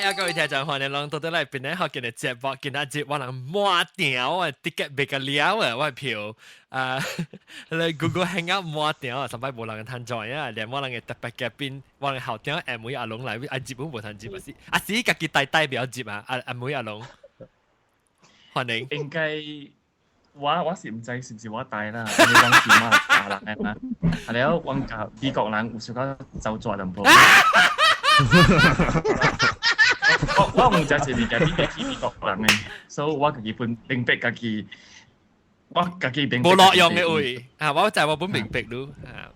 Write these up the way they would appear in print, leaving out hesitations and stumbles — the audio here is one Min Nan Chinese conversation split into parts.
啊，各位聽眾歡迎攏倒轉來檳城福建的節目，今仔日我人滿場啊，ticket 賣甲了啊，我的票啊，來 Google Hangout 滿場啊，上擺無人通 join 啊，連我人的特別嘉賓，我人校長阿妹阿龍來，啊日本無通入啊是，啊是家己代代表入啊，阿阿妹阿龍，歡迎。應該我是毋知是毋是我帶啦，因為阮是馬來西亞人的嘛，啊了阮共美國人有小可走轉淡薄。我毋知是物件，你去美國人的，所以我家己本明白家己，我家己明白。無路用的位啊，我知我本明白你啊，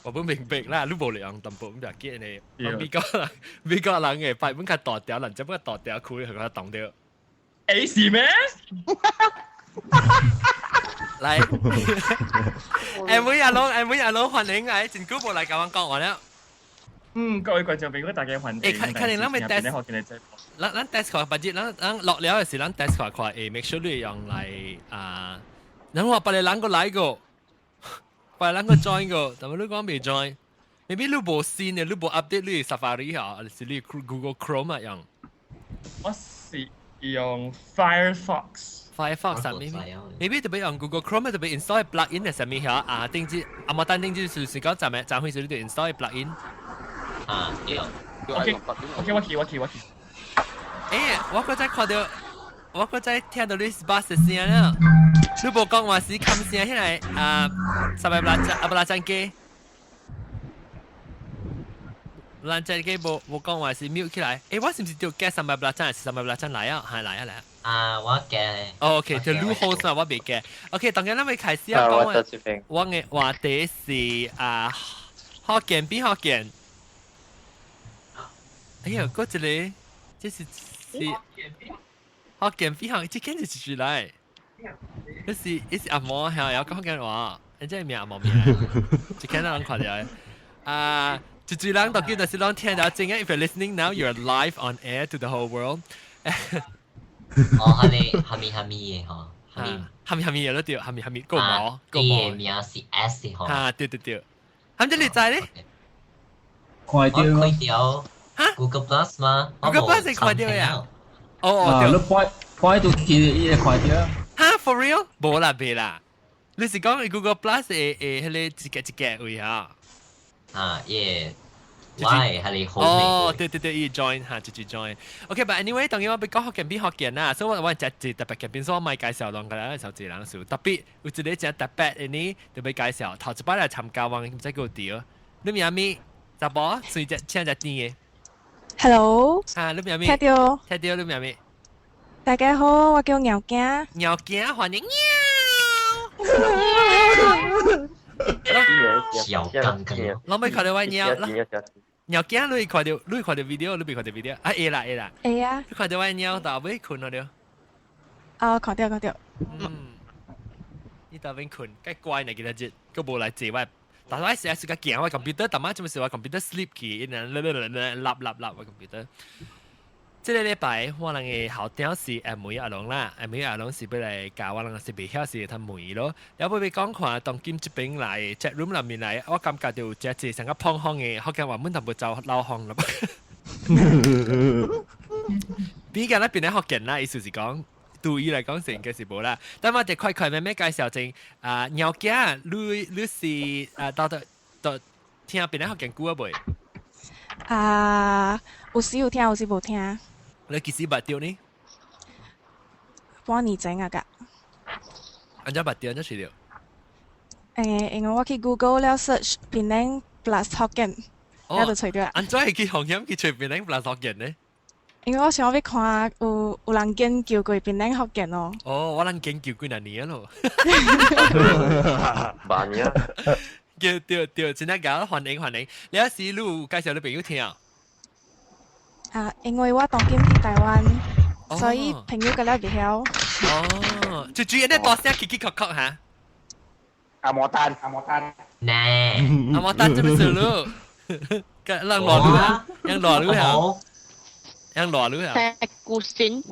我本明白啦，你無路用淡薄，唔要緊的。美國人美國人的擺本較大條，人這本較大條開，予佢擋著。欸是咩？來，阿妹阿龍，阿妹阿龍，歡迎來，真久無來共阮講話了。嗯，各位觀眾朋友，大家歡迎。欸，可能咱欲 test，咱咱 test 看，別日咱咱落了的時，咱 test 看看，會 make sure 你用來啊。然後話別个人閣來過，別个人閣 join 過，但係你講未 join，maybe 你無新的，你無 update 你 Safari 嚇，還是你 Google Chrome 啊用？我是用 Firefox。 Firefox 啊，maybe 特別用 Google Chrome 特別 install plugin 的啥物嚇啊？頂住啊，無等頂住是講怎麼怎回事？你就 install plugin。啊，對。 OK OK，我去我去我去。欸，我閣再看著，我閣再聽著你 bus 的聲了。你無講話是冚聲起來啊？三百八阿布拉贊機，咱這個無無講話是 mute 起來。欸，我是毋是著加三百八贊，還是三百八贊來啊？係來啊來啊。啊，我加。哦，OK，就你 host 啊，我未加。OK，當然咱欲開始啊講。我的話題是啊，福建變福建。哎呀，閣一个，這是是福建變福，這間是一句來。這是這是阿毛係有講福建話，你這名阿毛名，這間人看著啊。一堆人都叫就是攏聽著真嘅，if you're listening now, you're live on air to the whole world。哦，哈咪哈咪哈咪的吼，哈咪哈咪哈咪的都對，哈咪哈咪夠毛夠毛。伊的名是 S 吼。哈，對對對。含這你知咧？看著。看著。哈？Google Plus 嗎？Google Plus 會看著呀？哦哦，對。你擺擺到去，伊會看著。哈，for real？無啦，袂啦。你是講 Google Plus 會會彼個一格一格位哈？啊，耶。喂，係你好。哦，對對對，伊 join 嚇，直接 join。OK，but anyway，當然我欲講福建變福建啦，所以我我食一特別嘉賓，所以我莫介紹攏個啦，受一人數。特別有一個真特別的呢，就欲介紹。頭一擺來參加，我毋知叫著。你名物？查某？隨只請只甜的。 Hello。啊，你名物？聽著。聽著，你名物？大家好，我叫牛驚。牛驚，歡迎喵。小剛剛。攏欲看著我貓啦。貓囝你看著，你看著 video，你未看著 video？啊會啦會啦。會啊。你看著我貓頭尾睏了著？啊，看著看著。嗯。伊頭邊睏，較乖呢，今仔日，閣無來坐我。但我時時較驚我 computer，逐擺這麼是我 computer sleep 去，伊若立立立立立我 computer。這个禮拜我人的校長是阿梅阿龍啦，阿梅阿龍是欲來教我人是袂曉是通問咯。了欲欲講看當今這邊來 chat room 內面來，我感覺著有誠濟上較胖風的福建話，滿淡薄走漏風了。比較咱邊咧福建啦，意思是講，對伊來講是應該是無啦。但我哋快快慢慢介紹前啊，貓囝，你你是啊，到底到聽檳城福建久啊未？啊，有時有聽，有時無聽。你幾時捌著呢？半年前啊個。按怎捌著？按怎揣著？欸，因為我去 Google 了 search 檳城 plus 福建，了就揣著。按怎會去風險去揣檳城 plus 福建呢？因為我想欲看有有人研究過檳城福建哦。哦，我人研究幾若年咯。萬年。對對對，真正𠢕歡迎歡迎。你抑是你有介紹你朋友聽？啊，因為我當今佇台灣，所以朋友個了袂曉。哦，就主要咧大聲嘰嘰咳咳哈。阿摩丹，阿摩丹。呢？阿摩丹這麼思路？個人偌女啊？人偌女啊？人偌女啊？三股神。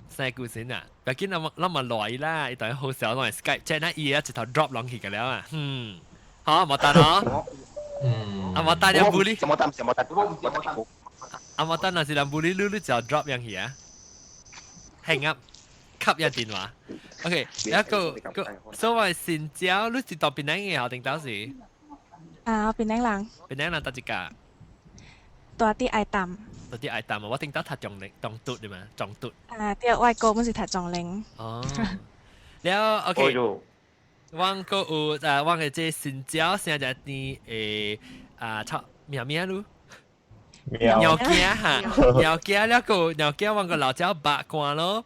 三股神啊！別緊，咱咱嘛來啦，伊當好笑，攏係 Skype，即係咱伊一頭 drop 落去個了啊。嗯，好，阿摩丹哦。嗯。阿摩丹有冇哩？阿摩丹，阿摩丹，阿摩丹。阿莫丹若是人無理，你你就 drop 樣去啊，hang up，吸一電話。OK，一個個所謂善招，你是到邊兩個校定到時？啊，檳城人。檳城人搭一架？住佇愛淡。住佇愛淡啊！我頂到讀中陵，中嘟對嘛？中嘟。啊，對，我哥本是讀中陵。哦。了，OK。我個有啊，我嘅這新椒現在佇啊，炒苗苗嚕。苗驚哈，苗驚了個苗驚，我個老椒白乾咯，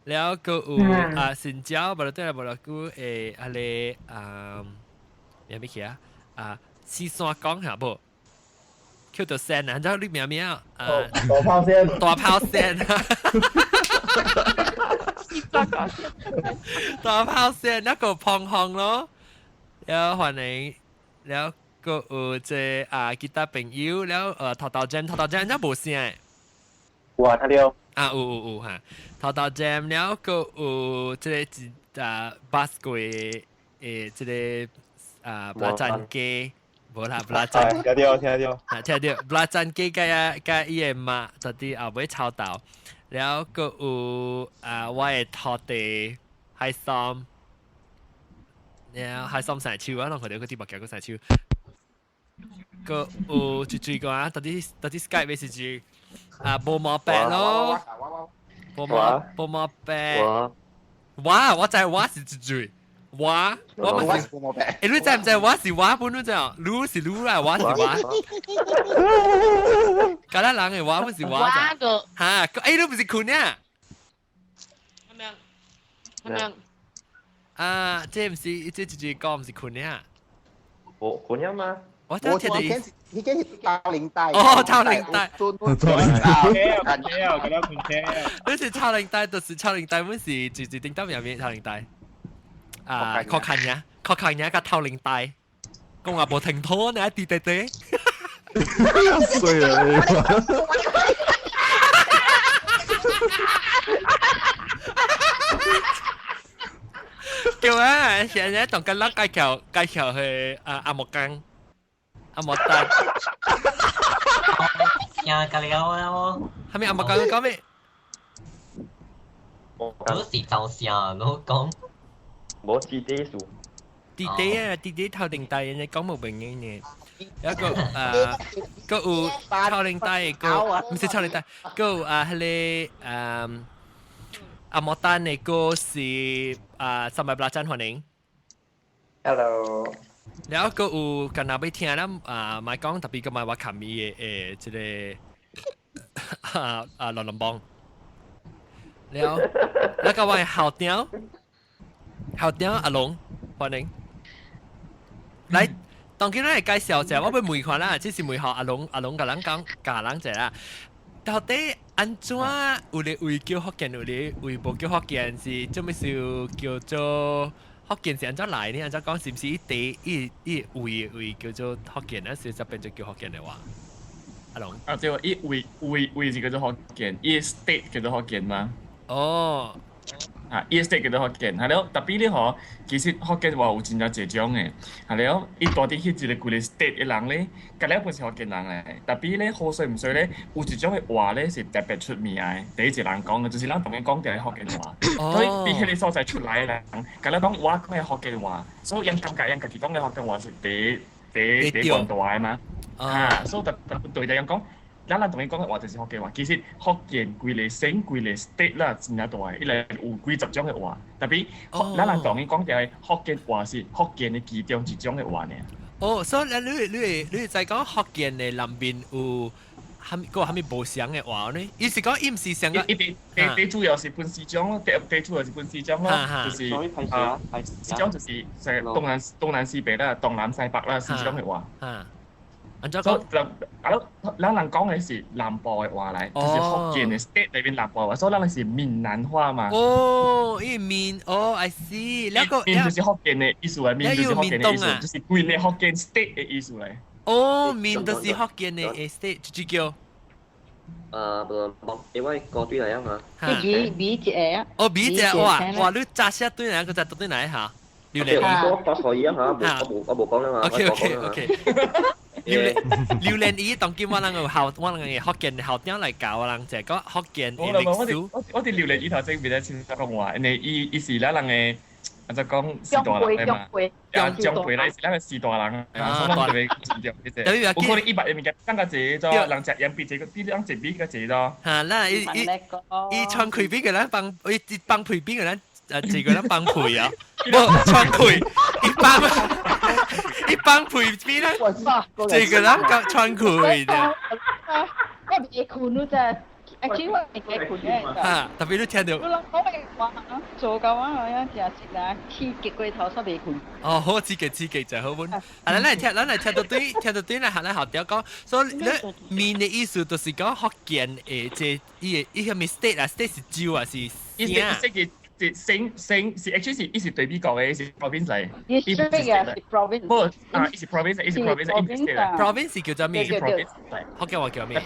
了個有啊新椒，無啦對啦，無啦個啊咧啊，咩咩去啊？啊，四山講下無？叫做線啊，然後你苗苗啊，大炮線，大炮線，大炮線，那個胖紅咯，了歡迎，了。個有這啊其他朋友了，頭頭尖頭頭尖，那無聲。有啊，聽到。啊，有有有哈，頭頭尖了，個有這個一啊巴斯過這個啊布拉贊雞，無啦布拉贊。聽到聽到。啊，聽到布拉贊雞佮啊佮伊的媽，就佇後尾臭豆，了個有啊我的徒弟海參，了海參生樹啊，攏看到佢啲目鏡個生樹。個有一追個啊，到底到底 Skype 是指啊無毛白咯，無毛無毛白，我我知我是一追，我我咪是，欸你知唔知我是我本你知哦？你是你啦，我是我。敢若人的我本是我。我個哈，欸你唔是困啊？係咪？係咪？啊，這唔是這一句講唔是困啊？我困啊嘛。我真係聽你這是超齡帶。哦，超齡帶。超齡帶。你是超齡帶，就是超齡帶，本是就是頂當入面超齡帶。啊，確近呀，確近呀，個超齡帶。講話無停拖呢，滴滴滴。衰啊你！叫啊！現在同緊咱介紹介紹去啊阿木剛。阿莫丹，聽個了啊我。係咪阿莫剛講咩？我是走聲，我講。無弟弟數。弟弟啊，弟弟頭頂大，人哋講無明嘅呢。有一個個有頭頂大個，唔是頭頂大，個啊係咧阿莫丹嘅個是啊三百八盞歡迎。 Hello。了個有近若欲聽咱啊，莫講特別個莫我冚伊的這個啊啊羅龍邦。了，那個我的校長，校長阿龍，歡迎。來，當今咱來介紹一下，我欲問看啦，這是問予阿龍，阿龍共咱講，教人一下啦。到底按怎有咧位叫福建，有咧位無叫福建，是做物事叫做？福建是按怎來呢？按怎講是毋是伊地伊伊位位叫做福建啊？是才變做叫福建的話？阿龍啊對，伊位位位是叫做福建，伊 state 叫做福建嘛。哦。啊，伊 state 叫做福建，係了，特別你嗬，其實福建話有真正濟種的，係了，伊住佇彼一個規个 state 的人咧，佮了本是福建人來，特別咧好衰毋衰咧，有一種的話咧是特別出名的，第一個人講的，就是咱當然講著的福建話，所以佇彼个所在出來的人，佮了講我講的福建話，所以𪜶感覺𪜶家己講的福建話是第第第懸大的嘛，啊，所以特特對著𪜶講。咱人同伊講的話就是福建話，其實福建規个省、規个 state 啦，真正大，伊內有幾十種的話，特別咱人同伊講著的福建話是福建的其中一種的話爾。哦，所以你你你會知講福建的南面有蝦米個蝦米無相的話呢？伊是講伊毋是上個，伊第第主要是分四種咯，第第主要是分四種咯，就是啊，四種就是成東南東南西北啦，東南西北啦，四種的話。所以人啊，咱人講的是南部的話來，就是福建的 state 裏面南部的話，所以咱是閩南話嘛。哦，伊閩哦，I see，那個閩就是福建的意思啊，閩就是福建的意思，就是規个福建 state 的意思來。哦，閩就是福建的 state，就叫。啊，無，因為歌對來啊嘛。比比一個啊。哦，比一個哇哇，你扎寫對來，閣扎對來哈。我我可以啊嚇，我無我無講啦嘛。 OK OK OK。榴蓮榴蓮伊當今我人個校，我人嘅福建校長來教我人就係講福建嘅歷史。我哋榴蓮伊頭先別得清楚講話，因為伊是咱人嘅，啊就講是大人嘛，啊長輩來是咱個是大人，啊所以咱特別尊重這個。有可能伊捌嘅物件講較濟咗，人食鹽比這個比人食比較濟咗。嚇，咱伊穿開邊個人幫，伊幫配邊個人。這個人幫配啊，無穿開，一幫配邊咧，這個人講穿開的。我袂困咯啫，actually 我會困嘅。嚇，特別你聽到。我諗講嘅話，做到我我樣真是啦，刺激過頭煞袂困。哦，好刺激刺激就好穩。啊，咱來聽，咱來聽到對，聽到對，來學來學掉講，所以你閩的意思就是講福建的這伊個伊個 state 啊，state 是州啊，是省。是省省是 actually 是伊是對美國嘅，是 province 嚟。伊是啊，是 province。不啊，伊是 province，伊是 province，伊是 state。 province 是叫做咩？ province。福建話叫咩？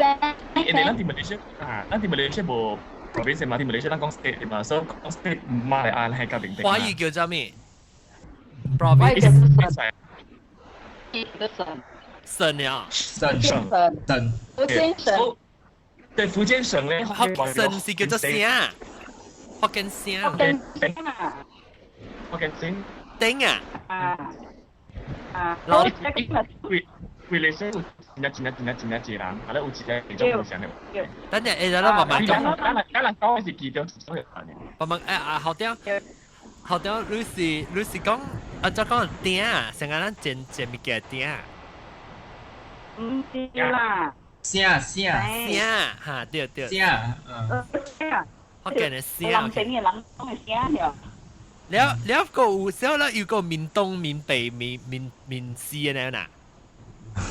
因為咱佇 Malaysia 啊，咱佇 Malaysia 無 province 嘛，佇 Malaysia 咱講 state 嘛，所以講 state 馬來亞係較定定。華語叫做咩？province。省。省呀。省省省。福建省。對福建省咧，福省是叫做省。福建省。福建省啊。福建省。頂啊。啊。啊。老。規規個省有真正真正真正真正濟人，啊，咧有一個種不相的。等陣，誒，咱慢慢講。咱人講的是其中一種的。慢慢誒啊，校長，校長，你是講啊，再講鼎啊，成個咱煎煎物件鼎。唔是啦。聲聲。聲，哈，對對。聲，嗯。聲。福建的聲。人頂嘅人講嘅聲了。了了個有少了有個閩東、閩北、閩西的那樣。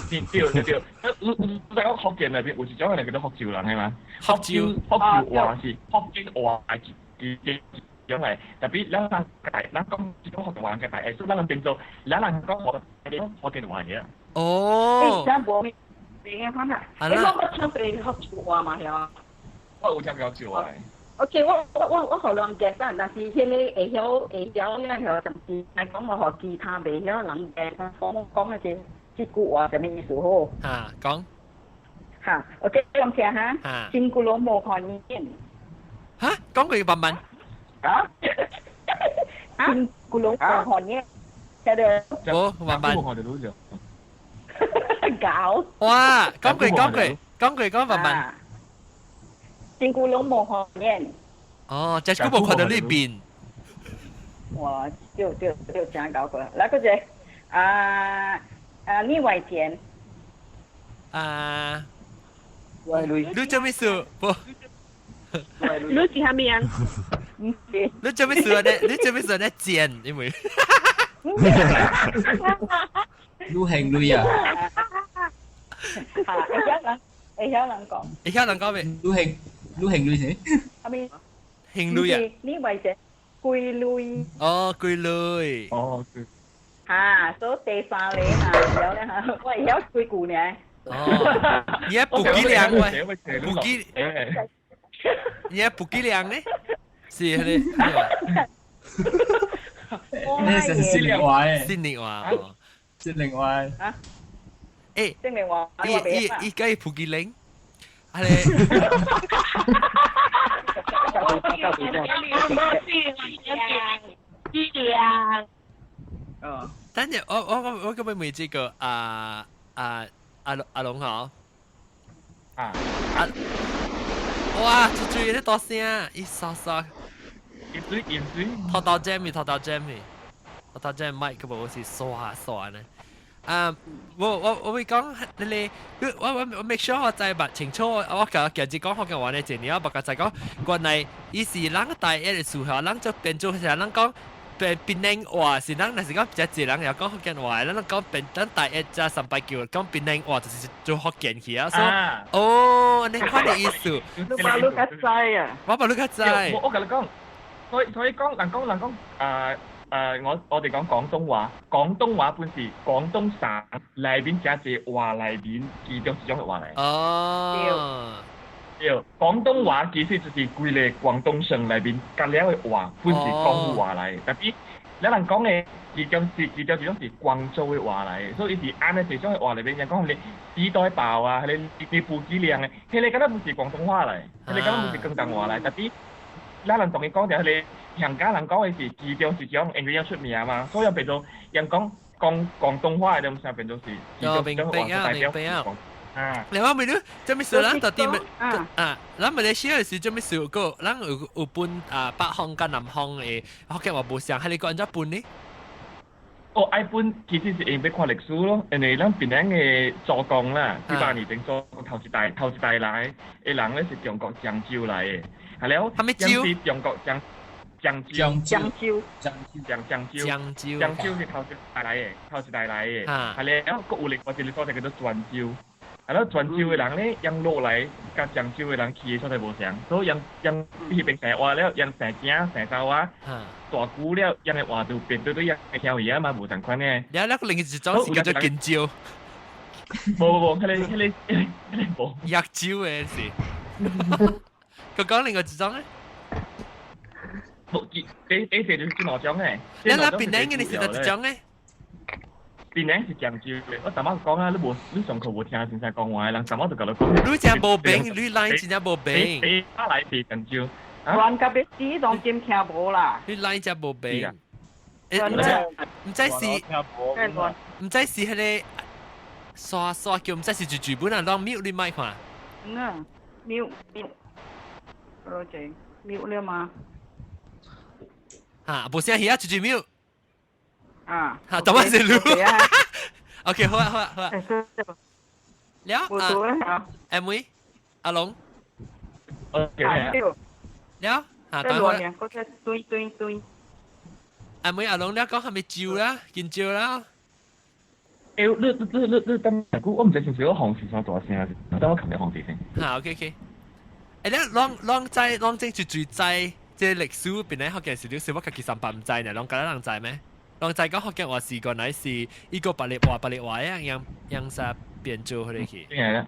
對對對，你你講福建內邊有一種人叫做福州人係嘛？福州話是福建話係一種嚟，特別咱人改，咱講這種福建話嘅大，所以咱人變做，咱人講福建話嘅。哦。欸，真無明嘅款啊！欸，我捌聽過福州話嘛，係嘛？我有聽過福州話。 OK，我予人記得，但是彼个會曉那個，甚至來講我予其他袂曉人嘅講講的這句話啥物意思好？啊，講。哈，OK，講聽哈。真久攏無看見。哈，講過慢慢。啊？真久攏無看見，聽著。無慢慢。搞。哇，講過講過講過講慢慢。真久攏無看見。哦，這久無看到你面。哇，對對對，真搞過。來，閣一个啊啊，你外錢。啊。喂，你做咩事？不。你是啥物人？你做咩事啊？你做咩事啊？賤，因為。你興女啊？嚇！會曉人，會曉人講。會曉人講咩？你興。你興女先？阿咪？興女啊？你為者幾類？哦，幾類。哦。嚇！所以第三個嘛，曉咧嚇，我會曉幾句呢。哦。你還補幾兩喂？補幾？你還補幾兩呢？是迄個。那是心靈話誒。心靈話。心靈話。啊？欸。心靈話。伊伊伊佮補幾兩？啊咧。哦。等陣，我今日問這個啊啊阿阿龍嗬。啊。啊！哇！出嘴咧大聲，伊沙沙。飲水飲水。頭頭 Jammy 頭頭 Jammy，頭頭 Jammy 麥個無是刷刷呢。啊！我會講你，我 make sure 我知白清楚，我甲今日講福建話呢，一年我捌甲知講，原來伊是人大一的時候，人就變做啥人講變檳城話，是人若是講遮濟人也講福建話，咱講變咱大一加三百九講檳城話，就是做福建去啊。所以哦，你款的意思。你把你較知啊？我把你較知。我共你講，所以講人講啊。我哋講廣東話，廣東話本是廣東省內邊加隻話內邊其中一種的話嚟。哦。對，廣東話其實就是規个廣東省內邊加了的話，本是講話來，特別你人講嘅其中一種是廣州嘅話嚟，所以伊是按呢這種嘅話裏邊，人講你紙袋包啊，你布幾靚嘅，彼個敢若毋是廣東話嚟，彼個敢若毋是廣東話嚟，tapi 咱人同伊講就彼個鄉下人講嘅是其中一種，因為樣出名嘛，所以變做人講講廣東話嘅，就變做是其中一種話代表廣。啊！你話咪你做咩事？咱到底啊，咱馬來西亞是做咩事？個咱有分啊北方佮南方的福建話無相，係你個按怎分呢？哦，愛分其實是因欲看歷史咯，因為咱檳城的祖公啦，幾百年前祖公頭一代來的人咧是中國漳州來的，係了，啥物州？是中國漳州。漳州。漳漳漳州。漳州。漳州是頭一代來的，頭一代來的，係了，閣有另外一個所在叫做泉州。係咯，泉州的人咧，𪜶落來，佮漳州的人去的所在無相，所以𪜶𪜶彼邊生活了，𪜶生囝生查某仔，大久了，𪜶的話就變對對𪜶的鄉音嘛，無仝款的。了，那個另一種是叫做近州。無無無，彼個無。藥酒的是。佢講另外一種咧。無，第一就是這兩種的。你那檳城的是哪一種咧？檳城是漳州的，我頭仔講啊，你無你上課無聽先生講話的，人頭仔就共你講。你真無平，你 line 真正無平。第一來是漳州。亂甲欲死，當今聽無啦。你 line 真無平。毋知是，毋知是彼个刷刷叫，毋知是住住本啊，攏 mute 你麥看。嗯，mute mute，多謝 mute 了嗎？嚇，無聲戲啊，住住 mute。啊，嚇，等下先錄。OK，好啊，好啊，好啊。了啊，阿妹，阿龍。 OK。了，嚇，等下。對對對。阿妹阿龍，你講係咪招啦？見招啦？欸，你等下久，我毋知是毋是我紅線聲大聲，等我撳下紅線先。嚇，OK OK。欸，你攏攏知攏正最最知，這歷史檳城福建是你是我家己三百毋知呢，攏敢人知咩？攏知講福建話是原來是一個白日話白日話啊，樣樣啥變做彼個去。點解？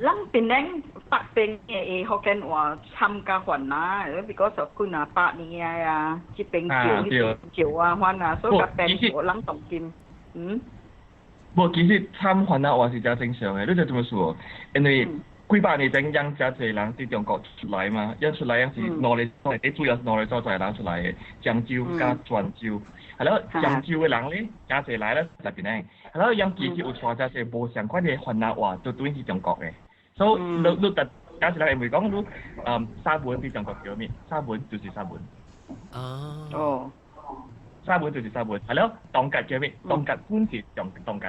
咱檳城北邊的福建話參加番啊，比如說幾若百年啊，這邊叫彼邊叫啊番啊，所以較變做咱當今，嗯。無，其實參番仔話是誠正常的，你知怎麼說？因為幾百年前，養誠濟人佇中國出來嘛，養出來養是兩个所在，主要是兩个所在人出來的，漳州佮泉州。係咯，漳州的人咧，誠濟來咧來檳城，係咯，𪜶其實有帶誠濟無相款的番仔話，都轉去中國的。所以你你特假設人會講你，沙文佇中國叫咩？沙文就是沙文。哦。哦。沙文就是沙文，係咯，東吉叫咩？東吉本是中東吉。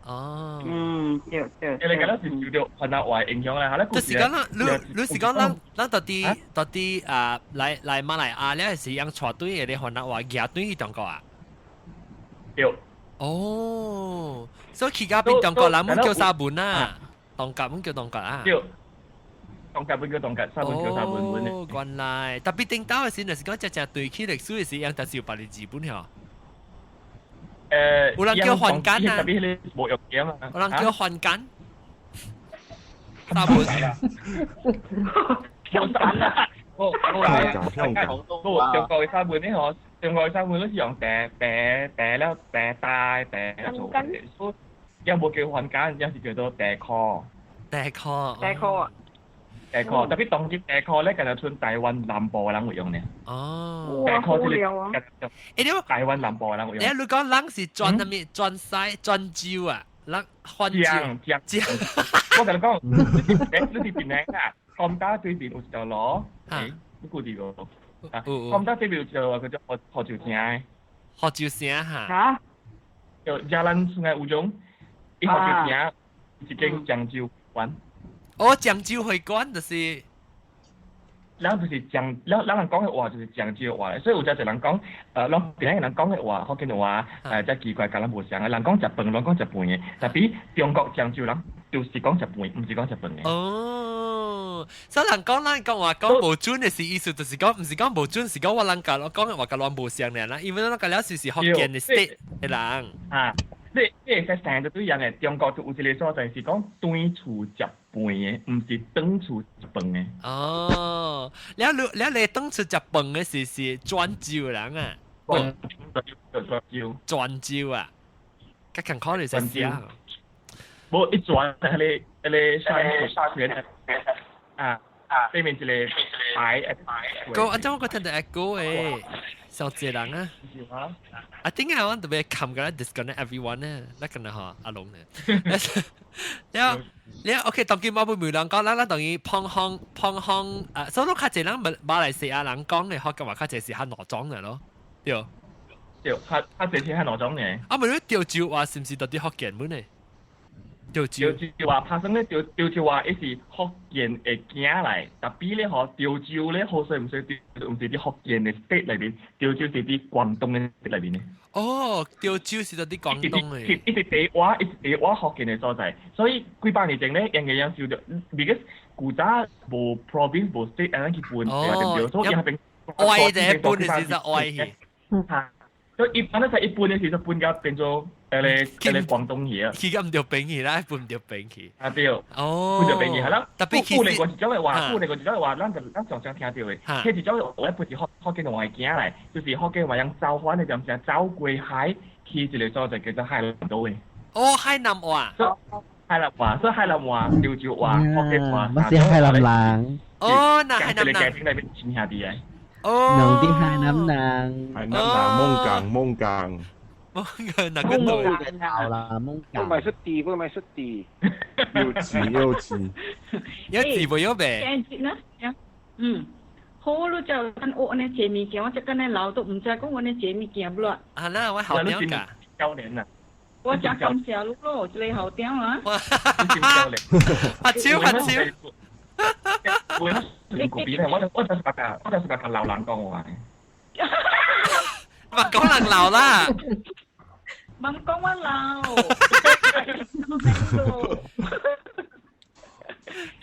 哦。嗯，對對。你覺得是受著番仔話影響啦，係啦。就是講啦，你是講咱咱到底啊來馬來亞咧是用帶隊的番仔話寄轉去中國啊？對。哦，所以去到變中國人毋叫沙文啊，東吉毋叫東吉啊。對。東吉本叫東吉，沙文叫沙文本。哦，原來 tapi 頂頭的時就是講只只對起歷史的時，樣但是有別个字本嗬。有人叫番梘啊，特別彼個無用嘅嘛。有人叫番梘。沙文。香港啊！我我中國的沙文呢嗬，中國的沙文都是用茶茶茶了茶大茶做的，所以也無叫番梘，也是叫做茶箍。茶箍。茶箍。茶箍，tapi 當今茶箍咧，敢若賰台灣南部的人會用呢。哦。茶箍這個，欸，你台灣南部的人會用。欸，你講人是轉啥物？轉西轉州啊？人番州。江江。我共你講，你佇檳城啊，金打對面有一條路，欸，你記得無？啊，金打對面有一條路叫做賀州城的。賀州城哈。嚇？就 Jalan Sungai Ujong，伊賀州城一間漳州館。哦，漳州會館就是，咱就是漳，咱人講的話就是漳州話，所以有誠濟人講，咱檳城人講的話，福建話，遮奇怪，佮咱無相的。人講食飯，攏講食飯的，tapi 中國漳州人就是講食飯，毋是講食飯的。哦，所以人講咱講話講無準的是意思，就是講毋是講無準，是講我人共我講的話佮咱無相咧啦，因為咱個了是福建的 state 的人。啊。你會使成個對人嘅，中國就有一個所在是講轉厝食飯嘅，毋是轉厝食飯嘅。哦，了你轉厝食飯嘅是泉州人啊？泉州。泉州啊，較近可能是啥？無一轉彼個山泉啊啊，對面一個牌。個按照我聽到 echo 誒，上濟人啊。I think I want to be come 個 disconnect everyone 呢，那個呢哈阿龍呢。了了 OK，當今我會問人講，咱當伊胖方胖方啊，所以較濟人馬來西亞人講嘅福建話較濟是較糯種嘅咯，對。對，較濟是較糯種嘅。啊，毋你潮州話是毋是到底福建本呢？潮州潮州話拍生咧，潮州話伊是福建的囝來，tapi 咧吼潮州咧好勢毋是毋是佇福建的 state 內面，潮州是佇廣東的 state 內面的。哦，潮州是佇廣東的。伊是地話，伊是地話福建的所在，所以幾百年前咧，應該樣受著，because 古早無 province 無 state 按呢去分，對唔對？所以伊那邊愛者分的是就愛去。嚇！所以一般咧，就一般的時就分甲變做彼個廣東去啊。去甲毋著平去啦，分毋著平去。啊對。哦。分著平去係啦。特別有另外一種的話，有另外一種的話，咱就咱常常聽著的。彼一種的話不是福建話的囝來，就是福建話用走反的，就走過海去一個所在叫做海南島的。哦，海南話。海南話，所以海南話、潮州話、福建話，我是海南人。哦，那海南人。家庭內面親兄弟的。哦。農啲海南人。海南人，蒙港，蒙港。蒙港哪個島？好啦，蒙港。不買出地，不買出地。又急又急。有字無有白？嗯，好，你就咱學呢這物件，我這個呢老都毋知講我呢這物件不咯。啊，那我好了解。教練啊。我真感謝你咯，這個校長啊。發超發超。我我就是白我就是白老人講話。唔講人老啦。唔講我老。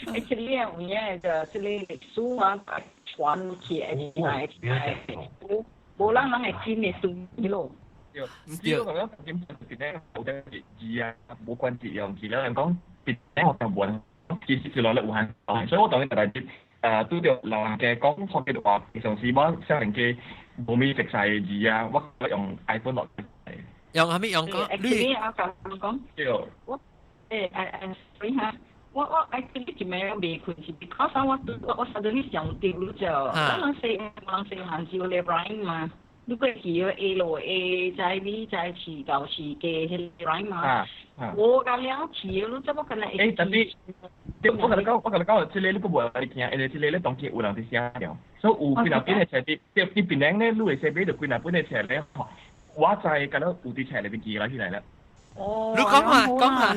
Actually 有影就這個歷史啊，傳起來來，無無人人會真的對咯。對，毋知我感覺點是咧，冇得字啊，冇關節又唔是咧，人講別咧學就冇，其實是落嚟有限，所以我當然大啲拄著老人家講福建話，平常時我少年家無咪熟悉字啊，我用 iPhone 落嚟。用啥物用講？你我講講。對。我所以哈，我 actually 一暝未睏是，because 我 suddenly 想到你就，咱人細人細漢就咧 rhyme 嘛。你過去 A 落 A 在 B 在 C 到 C 加彼個 rhyme 嘛？我甲了去，你怎麼可能？但是，對，我共你講，我共你講，這個你閣無來聽，因為這個咧當今有人佇寫了，所以有幾若本的冊佇，對，佇檳城咧，你會使買著幾若本的冊咧，吼，我知敢若有佇冊內面記來起來了。哦，你講下講下。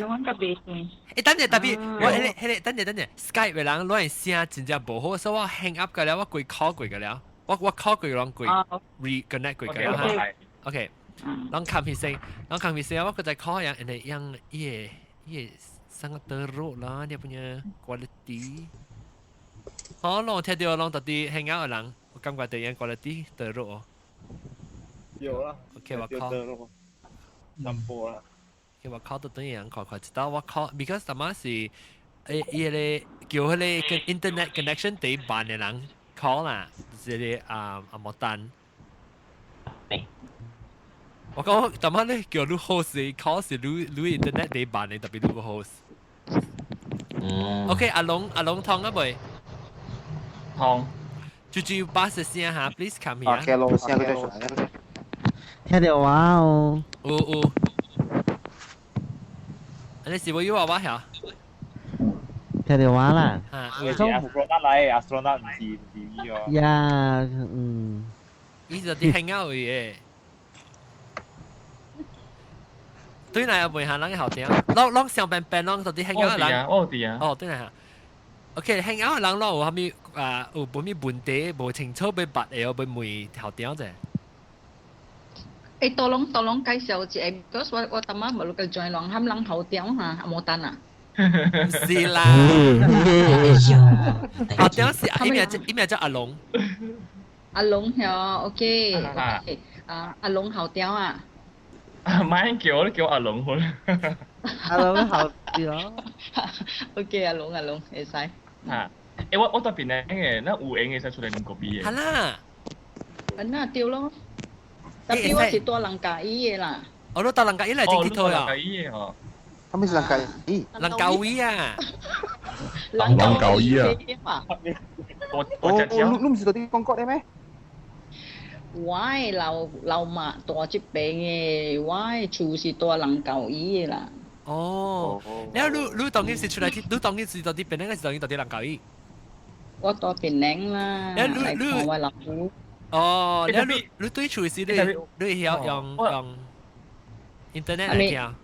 等陣特別，我彼個等陣等陣，Skype 的人亂聲真正無好，所以我 hang up 個了，我規 call 過個了。我 call 過攏過 reconnect 過個了。OK，攏看彼聲，攏看彼聲，我閣再 call 樣，人哋樣伊個伊個 sangat teruk lah dia punya quality。好，攏聽著攏到底 hang out 的人，我感覺對樣 quality teruk 哦。有啦。 OK，我 call。淡薄啦。 OK，我 call 到等樣看看，直到我 call，because 淡仔是伊個叫彼個跟 internet connection 第慢的人 call 啦，這個啊阿莫丹。我講淡仔咧叫你 host call 是你 internet 第慢的，特別你個 host。嗯。 OK，阿龍阿龍通啊未？通。豬豬巴士聲哈，please come here。 OK 咯，聲佢就出來。聽著我哦。有有。你是無有話我曉？聽著我啦。你是 astronaut 來，astronaut 毋是伊哦。呀，嗯。伊就佇 hang out 嘅。對來問下人嘅後聽，攏攏上邊邊攏到底 hang out 人。我有佇啊。哦，對來下。OK，hang out 人攏有啥物啊？有無物問題無清楚欲捌的，欲問校長者。 Tolong tolong 介紹一下，because 我淡仔無個 join 人，含人校長哈，阿無等啊。是啦。校長是伊名叫阿龍。阿龍曉，OK，啊，阿龍校長啊。買叫你叫阿龍好。阿龍好啲咯。 OK，阿龍阿龍，會使。嚇！欸，我特別咧嘅，咱有閒會使出來啉咖啡嘅。係啦。啊，那對咯。特別我是住蘭卡威的啦。哦，你住蘭卡威來真𨑨迌啊！蘭卡威的哦。啥物是蘭卡威？蘭卡威啊！蘭卡威啊！我哦，你毋是佇中國的咩？我的老老媽住這邊的，我的厝是住蘭卡威的啦。哦，了你你當今是出來，你當今是到佇檳城，還是當今到佇蘭卡威？我住檳城啦，你你看我老母。哦，了你你對厝時你你會曉用用 internet 來聽？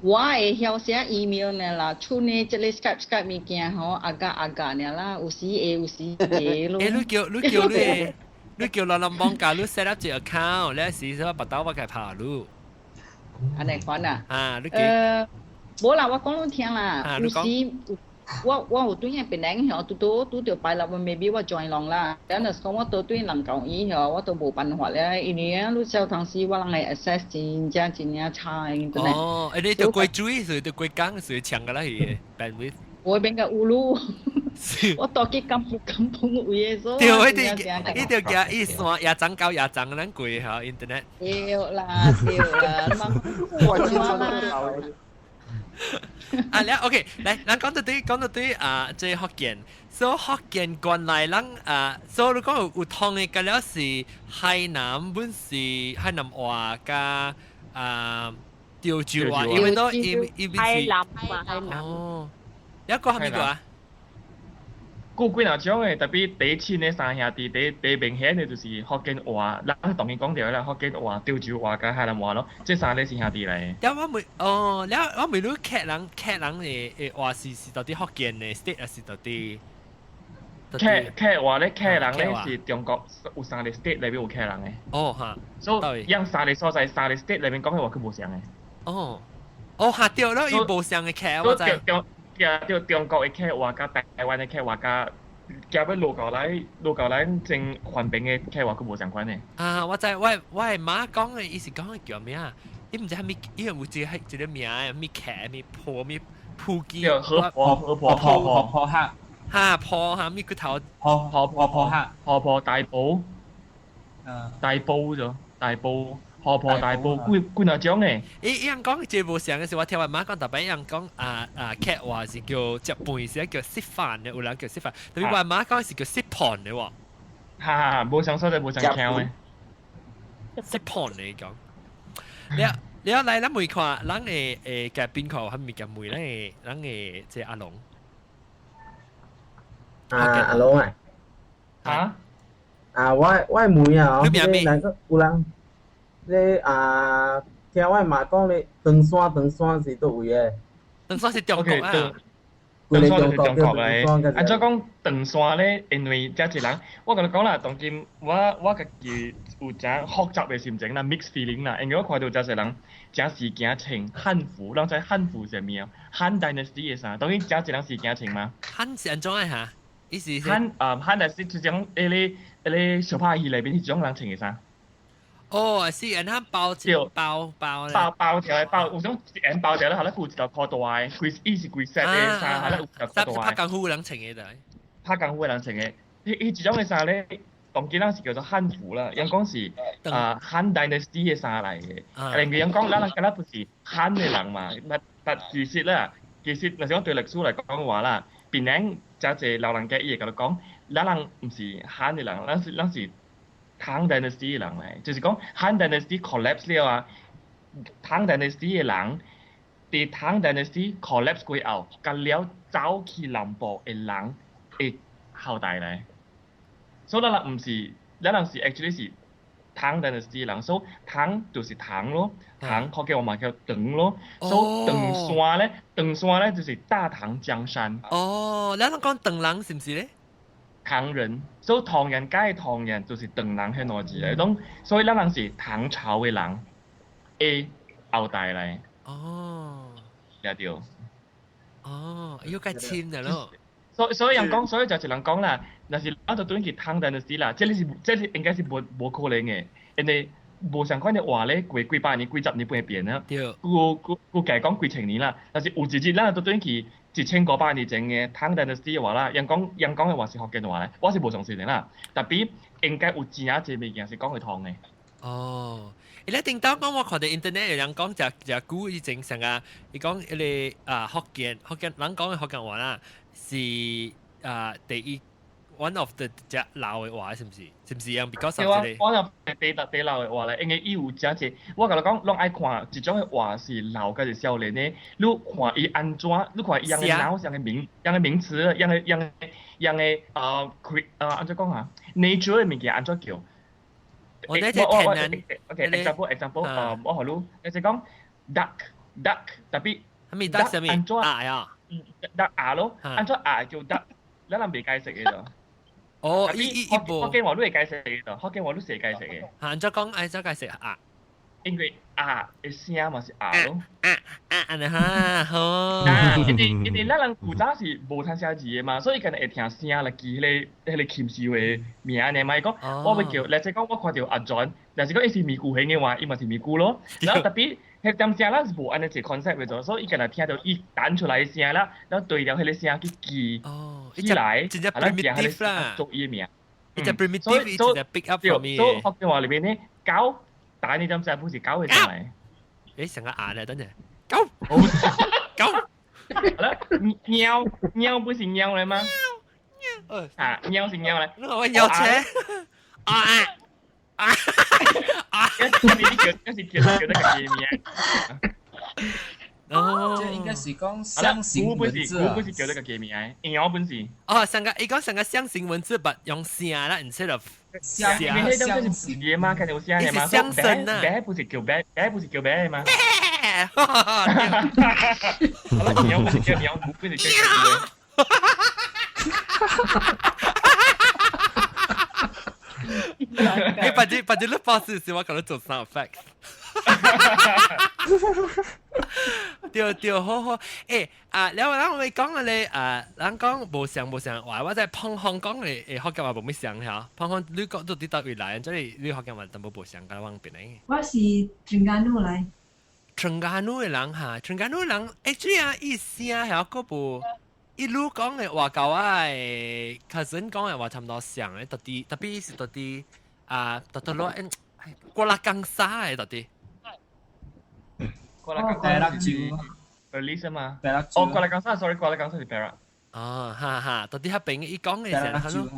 我會曉寫 email 呢啦，厝呢這個 Skype Skype 物件吼，阿加阿加爾啦，有時會有時會咯。欸，你叫你叫你你叫老人幫教你 set up 一個 account，你時什麼白刀我共拍你。按呢款啊？啊，你叫。無啦，我講你聽啦，有時我有對彼檳城吼，拄拄拄著拜六，我 maybe 我 join 人啦。等若是講我倒對蘭卡威吼，我都無辦法咧，因為啊，你小當時我人的 access 真正真正差的 internet。哦，欸，你著過水，所以著過工，所以搶個啦去 bandwidth。我變個烏魯，我倒去甘甘榜位的所。對，伊就伊就驚伊線也漲高也漲，咱貴吼 internet。對啦對啦，我啦。啊，了 OK，來，咱講到對，講到對啊，這福建，所以福建關來咱啊，所以你講有有通的，個了是海南本是海南話佮啊潮州話，因為都伊伊海南話，海南。哦，一個係咩個啊？過幾若種的，特別第一親的三兄弟，第第明顯的就是福建話，咱當然講著啦，福建話、潮州話佮海南話咯，這三个是兄弟來的。了我問，哦，了我問你客人客人的的話是是到底福建的 state 還是到底？客客話咧，客人咧是中國有三个 state 內面有客人的。哦哈，所以用三个所在，三个 state 內面講的話佢無相的。哦，哦哈對咯，伊無相的客我知。對對，中國的客話佮台灣的客話佮，加欲落過來落過來正環邊的客話佢無相關的。啊，我知，我我的媽講的，伊是講的叫咩啊？伊毋知啥物，伊有一個一個名，物客物婆物普基。河婆河婆婆婆婆客。哈婆哈物骨頭。婆婆婆婆客。河婆大埔。大埔咗，大埔。河婆大埔幾幾若種的。伊伊人講這無相的時，我聽我媽講，逐擺伊人講啊啊客話是叫食飯時叫食飯的，有人叫食飯，特別我媽講是叫食飯的喎。哈哈，無相所在，無相聽的。食飯的講。你你來咱問看，咱會會共邊看有啥物件問咱的咱的這阿龍。啊，阿龍啊。啊？啊，我我問啊，你名咩？人有人。你啊，聽我媽講咧，長山長山是佗位的？長山是中國啊。長山就是中國來。按怎講長山咧？因為遮濟人，我共你講啦，當今我我家己有誠複雜的心情啦，mixed feeling 啦，因為我看著遮濟人誠時驚穿漢服，人知漢服是啥物啊？漢 dynasty 的衫，當然誠濟人時驚穿嗎？漢是按怎的哈？伊是漢啊，漢 dynasty 這種彼个彼个小拍戲內面彼種人穿的衫。哦，是按怎包包包包包條的包，有種一包條咧，後來有一條褲大的，規伊是規 set 的衫，後來有一條褲大的。拍功夫的人穿的。拍功夫的人穿的，彼彼這種的衫咧，當今咱是叫做漢服啦，人講是啊漢 dynasty 的衫來的。因為人講咱人敢若不是漢的人嘛，但但其實啦，其實若是講對歷史來講話啦，檳城誠濟老人家伊會共你講，咱人毋是漢的人，咱是咱是。唐 dynasty 的人來，就是講漢 dynasty collapse 了啊，唐 dynasty 的人，佇唐 dynasty collapse 過後，佮了走去南部的人的後代來，所以咱人毋是，咱人是 actually 是唐 dynasty 的人，所以唐就是唐咯，唐福建話嘛叫長咯，所以長山咧，長山咧就是大唐江山。哦，咱人講長人是毋是咧？唐人，所以唐人街唐人就是唐人彼兩字來，攏所以咱人是唐朝的人的後代來。哦，也對。哦，又較深的咯。所所以人講，所以就是人講啦，若是咱就轉去唐 dynasty 啦，這個是這個應該是無無可能的，因為無相款的話咧，過幾百年、幾十年會變啊。對。有計講幾千年啦，但是有一日咱都轉去1500年前的唐 Dynasty 的話啦，𪜶講𪜶講的話是福建話咧，我是無相信的啦。特別應該有真正濟物件是講會通的。哦，伊咧頂當講我看到 internet 有人講食食久以前上啊，伊講彼個啊福建福建人講的福建話啦，是啊第一 one of the 只老的話，是毋是？是毋是用比較對啊，我有第第老的話咧，因為伊有真濟，我共你講，攏愛看一種的話是老抑是少年的，你看伊按怎，你看伊用的腦，用的名，用的名詞，用的用的用的啊，開啊按怎講啊？nature 的物件按怎叫？我咧只天然，OK，example example，我予你，你是講 duck duck，特別係咪 duck 啥物？按怎啊呀？duck 鴨咯，按怎鴨叫 duck，咱人袂解釋的就。哦，伊伊伊無。福建話你會解釋的就，福建話你是會解釋的。按怎講？按怎解釋鴨？因為鴨的聲嘛是鴨咯。啊啊按呢哈好。啊，因為因為咱人古早是無通寫字的嘛，所以敢若會聽聲來記彼個彼個禽獸的名爾嘛。伊講我欲叫，例如講我看著阿 John，若是講伊是咪咕型的話，伊嘛是咪咕咯。然後特別彼點聲咱是無按呢一個 concept 的做，所以伊敢若聽著伊彈出來的聲啦，然後對著彼個聲去記起來，真正啊，咱聽彼 primitive 啦，個做伊的名。伊只 primitive 伊只 pick up from 伊。所以福建話裡面呢，狗打呢點聲不是狗的聲來。誒，成個鴨咧，等陣，狗，狗，好啦，貓貓不是貓來嗎？啊，貓是貓來。你話我鳥車，啊啊啊！這是叫叫叫得家己的名。哦，這應該是講象形文字啊。古不是叫得家己的名，貓本是。哦，上個伊講上個象形文字，but 用聲啦，instead of 聲。因為彼種是字嘛，肯定有聲的嘛。是象聲啊。白不是叫白，白不是叫白的嗎？好啦，貓不是叫貓，古不是叫古。欸，把這把這你報時是我共你做 sound effects。對對，好好。欸啊，了後咱我講個咧，啊，咱講無像無像話，我在芳芳講的欸福建話無啥像嚇。芳芳，你講到佇佗位來？這裡你福建話淡薄無像，佮阮邊的。我是登嘉樓來。登嘉樓的人哈，登嘉樓人，欸，主要伊聲遐閣無。伊愈講的話，佮我的 cousin 講的話差毋多像的，特別特別是特別啊，特特落過來江沙的特別。過來江沙是 Perlis 嘛？哦，過來江沙，sorry，過來江沙是 Perak。哦，哈哈，特別彼邊伊講的時候，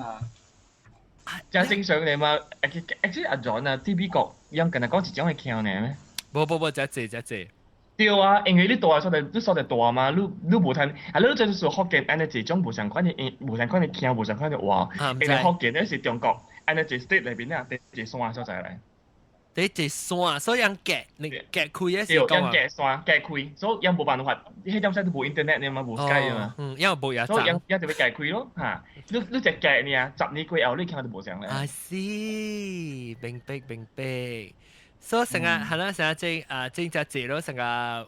真正常的嘛。Actually 阿 John 啊，佇美國，𪜶敢若講一種的腔爾咩？無無無，誠濟誠濟。對啊，因為你蹛的所在，你所在大嘛，你你無通，啊，你這就是福建按呢一種無相款的音，無相款的腔，無相款的話。因為福建咧是中國，按呢一個 state 內面啊，第一個山所在來。第一個山，所以𪜶隔，你隔開的是講啊。對，𪜶隔山隔開，所以𪜶無辦法，彼點時都無 internet 的嘛，無 Skype 嘛。嗯，𪜶無也所以𪜶𪜶就欲隔開咯，哈。你你一隔爾，10年過後，你腔就無相咧。啊是，明白明白。所以成個係啦，成個正啊正只濟咯，成個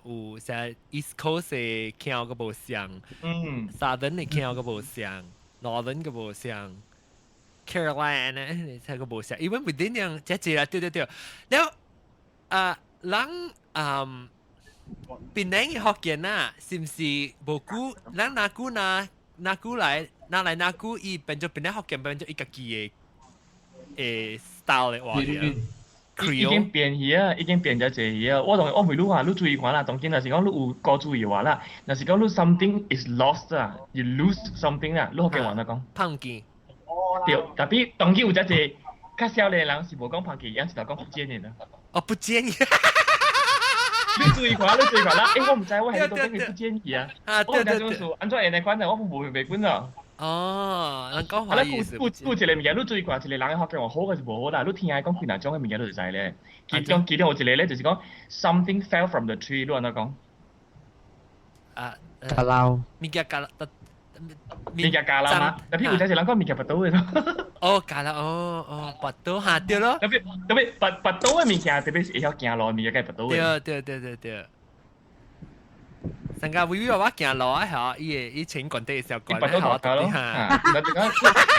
有成個 East Coast 的腔閣無像，嗯，Southern 的腔閣無像，Northern 閣無像，Carolina 才閣無像，even within 樣只濟啦，對對對。了啊，人嗯，檳城的福建啊，是毋是無久？人若久若若久來，若來若久，伊變做檳城福建變做伊家己的 style 的話爾。已經變去啊，已經變咗濟去啊！我同我問你話，你注意看啦，當今若是講你有高注意話啦，若是講你 something is lost 啊，you lose something 啦，你福建話怎講？碰見。對，特別當今有遮濟較少年人是無講碰見，𪜶是講不見的啦。哦，不見。你注意看，你注意看啦！欸，我毋知我係當今是不見去啊！啊，對對對。按怎會按呢款呢？我無袂管咯。哦，人講華語。啊，顧顧一個物件，你注意看，一個人的福建話好抑是無好啦？你聽伊講幾若種的物件，你就知咧。其中其中有一個咧，就是講 something fell from the tree，你按怎講？啊，咖撈。物件咖撈，物件咖撈嘛？特別有陣時人講物件腹肚的咯。哦，咖撈，哦哦，腹肚哈對咯。特別特別腹腹肚的物件，特別是會曉行路的物件，該腹肚的。對對對對對。成個微微娃娃行路啊，嚇，伊會伊穿管底小管，拔到頭咯，嚇！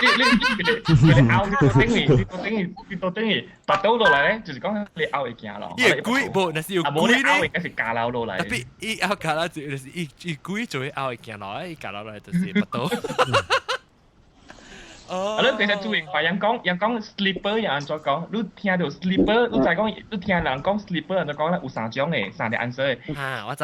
你你你你拗你等於你等於你等於拔到落來咧，就是講你拗會行咯。伊會鬼無，若是有鬼咧，拗應該是加樓落來。特別伊拗加樓就是伊伊鬼就會拗會行落，伊加樓落來就是拔到。哦，啊！你其實注意，人講人講 slipper 又按怎講？你聽到 slipper，你知講，你聽人講 slipper 按怎講咧？有三種嘅，三個 answer 嘅。嚇，我知。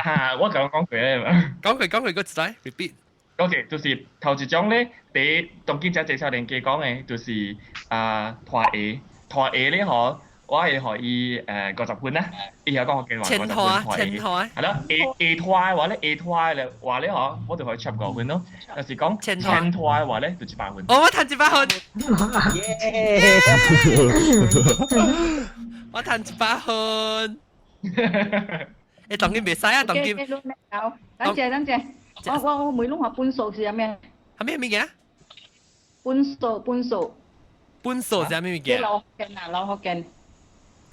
嚇，我講講過咧。講過講過，個再 repeat。 OK，就是頭一種咧，第一當今只介紹連加講嘅，就是啊拖鞋，拖鞋咧嗬，我會予伊50分啦，伊曉講福建話50分拖鞋。係咯，下拖嘅話咧，下拖嘅話咧嗬，我就予伊75分咯。若是講前拖嘅話咧，就100分。哦，我賺100分。我賺100分。誒，當今袂使啊，當今。等陣等陣，我我問攏話本數是啥物？啥物物件？本數本數。本數是啥物物件？老福建啊，老福建。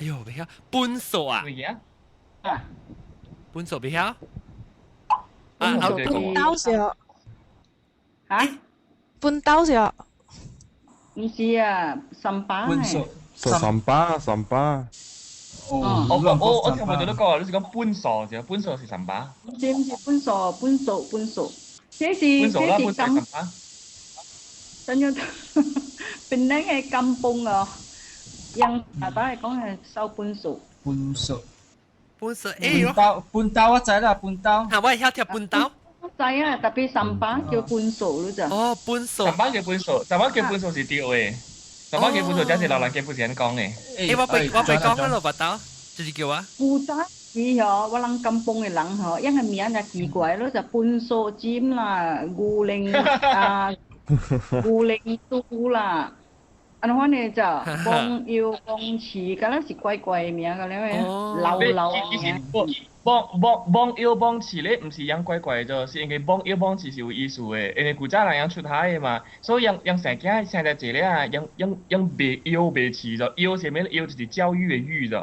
哎呦，袂曉本數啊！啊，本數袂曉。啊，半刀是哦。嚇？半刀是哦。唔是啊，三把。本數。三把三把。哦，我聽無到你講，你是講本數是？本數是三把。唔是唔是本數本數本數，這是這是金。等陣，檳城的金鳳哦。用大把嚟講係收本數。本數。本數，欸半刀半刀我知啦，半刀。嚇，我會曉聽半刀。我知啊，特別三把叫本數咯就。哦，本數。三把叫本數，三把叫本數是對的。三把叫本數，真是老人家不是按講的。欸，我被我被講了咯，把刀，就是叫我。古早時吼，我人甘榜的人吼，伊個名就奇怪咯，就本數尖啦，牛奶啊，牛奶豬啦。按款呢就講腰講翅，敢若是怪怪的名，敢若老老名。幫幫幫腰幫翅咧，毋是樣怪怪的，是因為幫腰幫翅是有意思的，因為古早人樣出海的嘛，所以樣樣生囝生得濟咧啊，樣樣樣袂腰袂翅就腰啥物咧？腰就是教育的育就。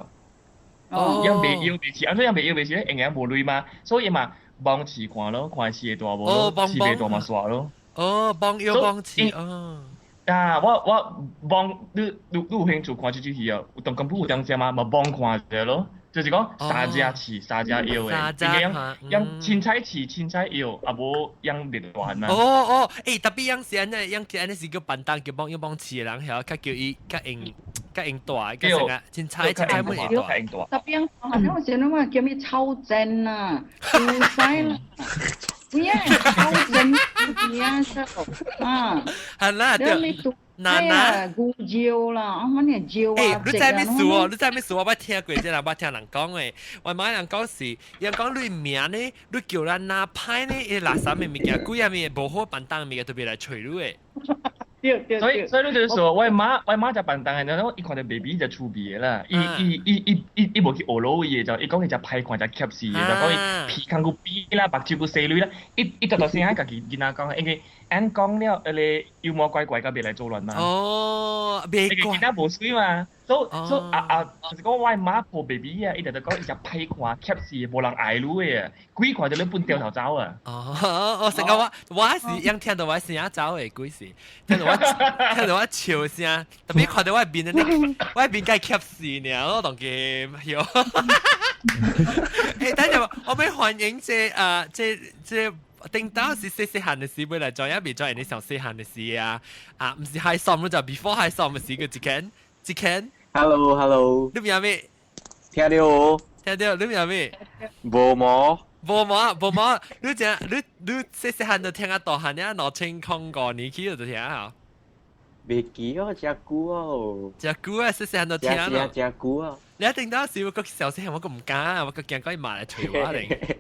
哦。樣袂腰袂翅，按怎樣袂腰袂翅咧？因為無鐳嘛，所以嘛幫翅看咯，看翅會大無咯，翅袂大嘛煞咯。哦，幫腰幫翅哦。啊！我望你你你有興趣看這出戲哦？有當根本有當只嘛，嘛望看者咯，就是講三隻翅、三隻腰的，樣樣凊彩翅、凊彩腰，啊無樣熱團啊。哦哦，欸，特別樣是按呢，樣是按呢是叫板凳叫幫腰幫翅的人，曉較叫伊較用較用大，較成啊，凊彩凊彩乜嘢大。特別樣，好像是那麼叫咩抽針啊，胡西啦。咩抽針？咩色啊？係啦，對。嗱嗱，牛椒啦，啊，乜嘢椒啊？欸，你知咩事哦？你知咩事？我捌聽過，這人捌聽人講的。我媽人講是，人講你名呢，你叫人哪歹呢？伊垃圾的物件，鬼仔物無好板凳的物件，特別來揣你的。對對。所以你就是說，我媽我媽食板凳的，然後伊看到 baby 就趣味的啦，伊伊伊伊伊伊無去學老伊的，就伊講伊食歹看，食怯死的，就講伊鼻孔閣扁啦，目睭閣細蕊啦，伊伊大大聲仔家己囡仔講，因為按講了，彼个妖魔怪怪佮袂來作亂嘛。哦，袂怪。囡仔無媠嘛，所以啊啊，就是講我媽抱 baby 啊，伊就就講伊食歹看，怯死，無人愛你的，鬼看著你本掉頭走啊。哦哦，成個我是樣聽到我聲走的，鬼是聽到我笑聲，特別看到我面咧，我面該怯死呢，我當佢喲。欸，等陣我欲歡迎這啊這這。頂到是細細漢的時，欲來做也未做，你上細漢的時啊，啊，毋是海爽，就 before 海爽的時個一間一間。 Hello hello。你名咩？聽到哦。聽到，你名咩？無毛。無毛無毛，你正你你細細漢就聽啊大漢呢，2005年起就聽啊。袂記哦，誠久哦。誠久啊，細細漢就聽咯。誠久啊。你一定到時我個小細漢我個毋敢，我個驚講伊罵來揣我咧。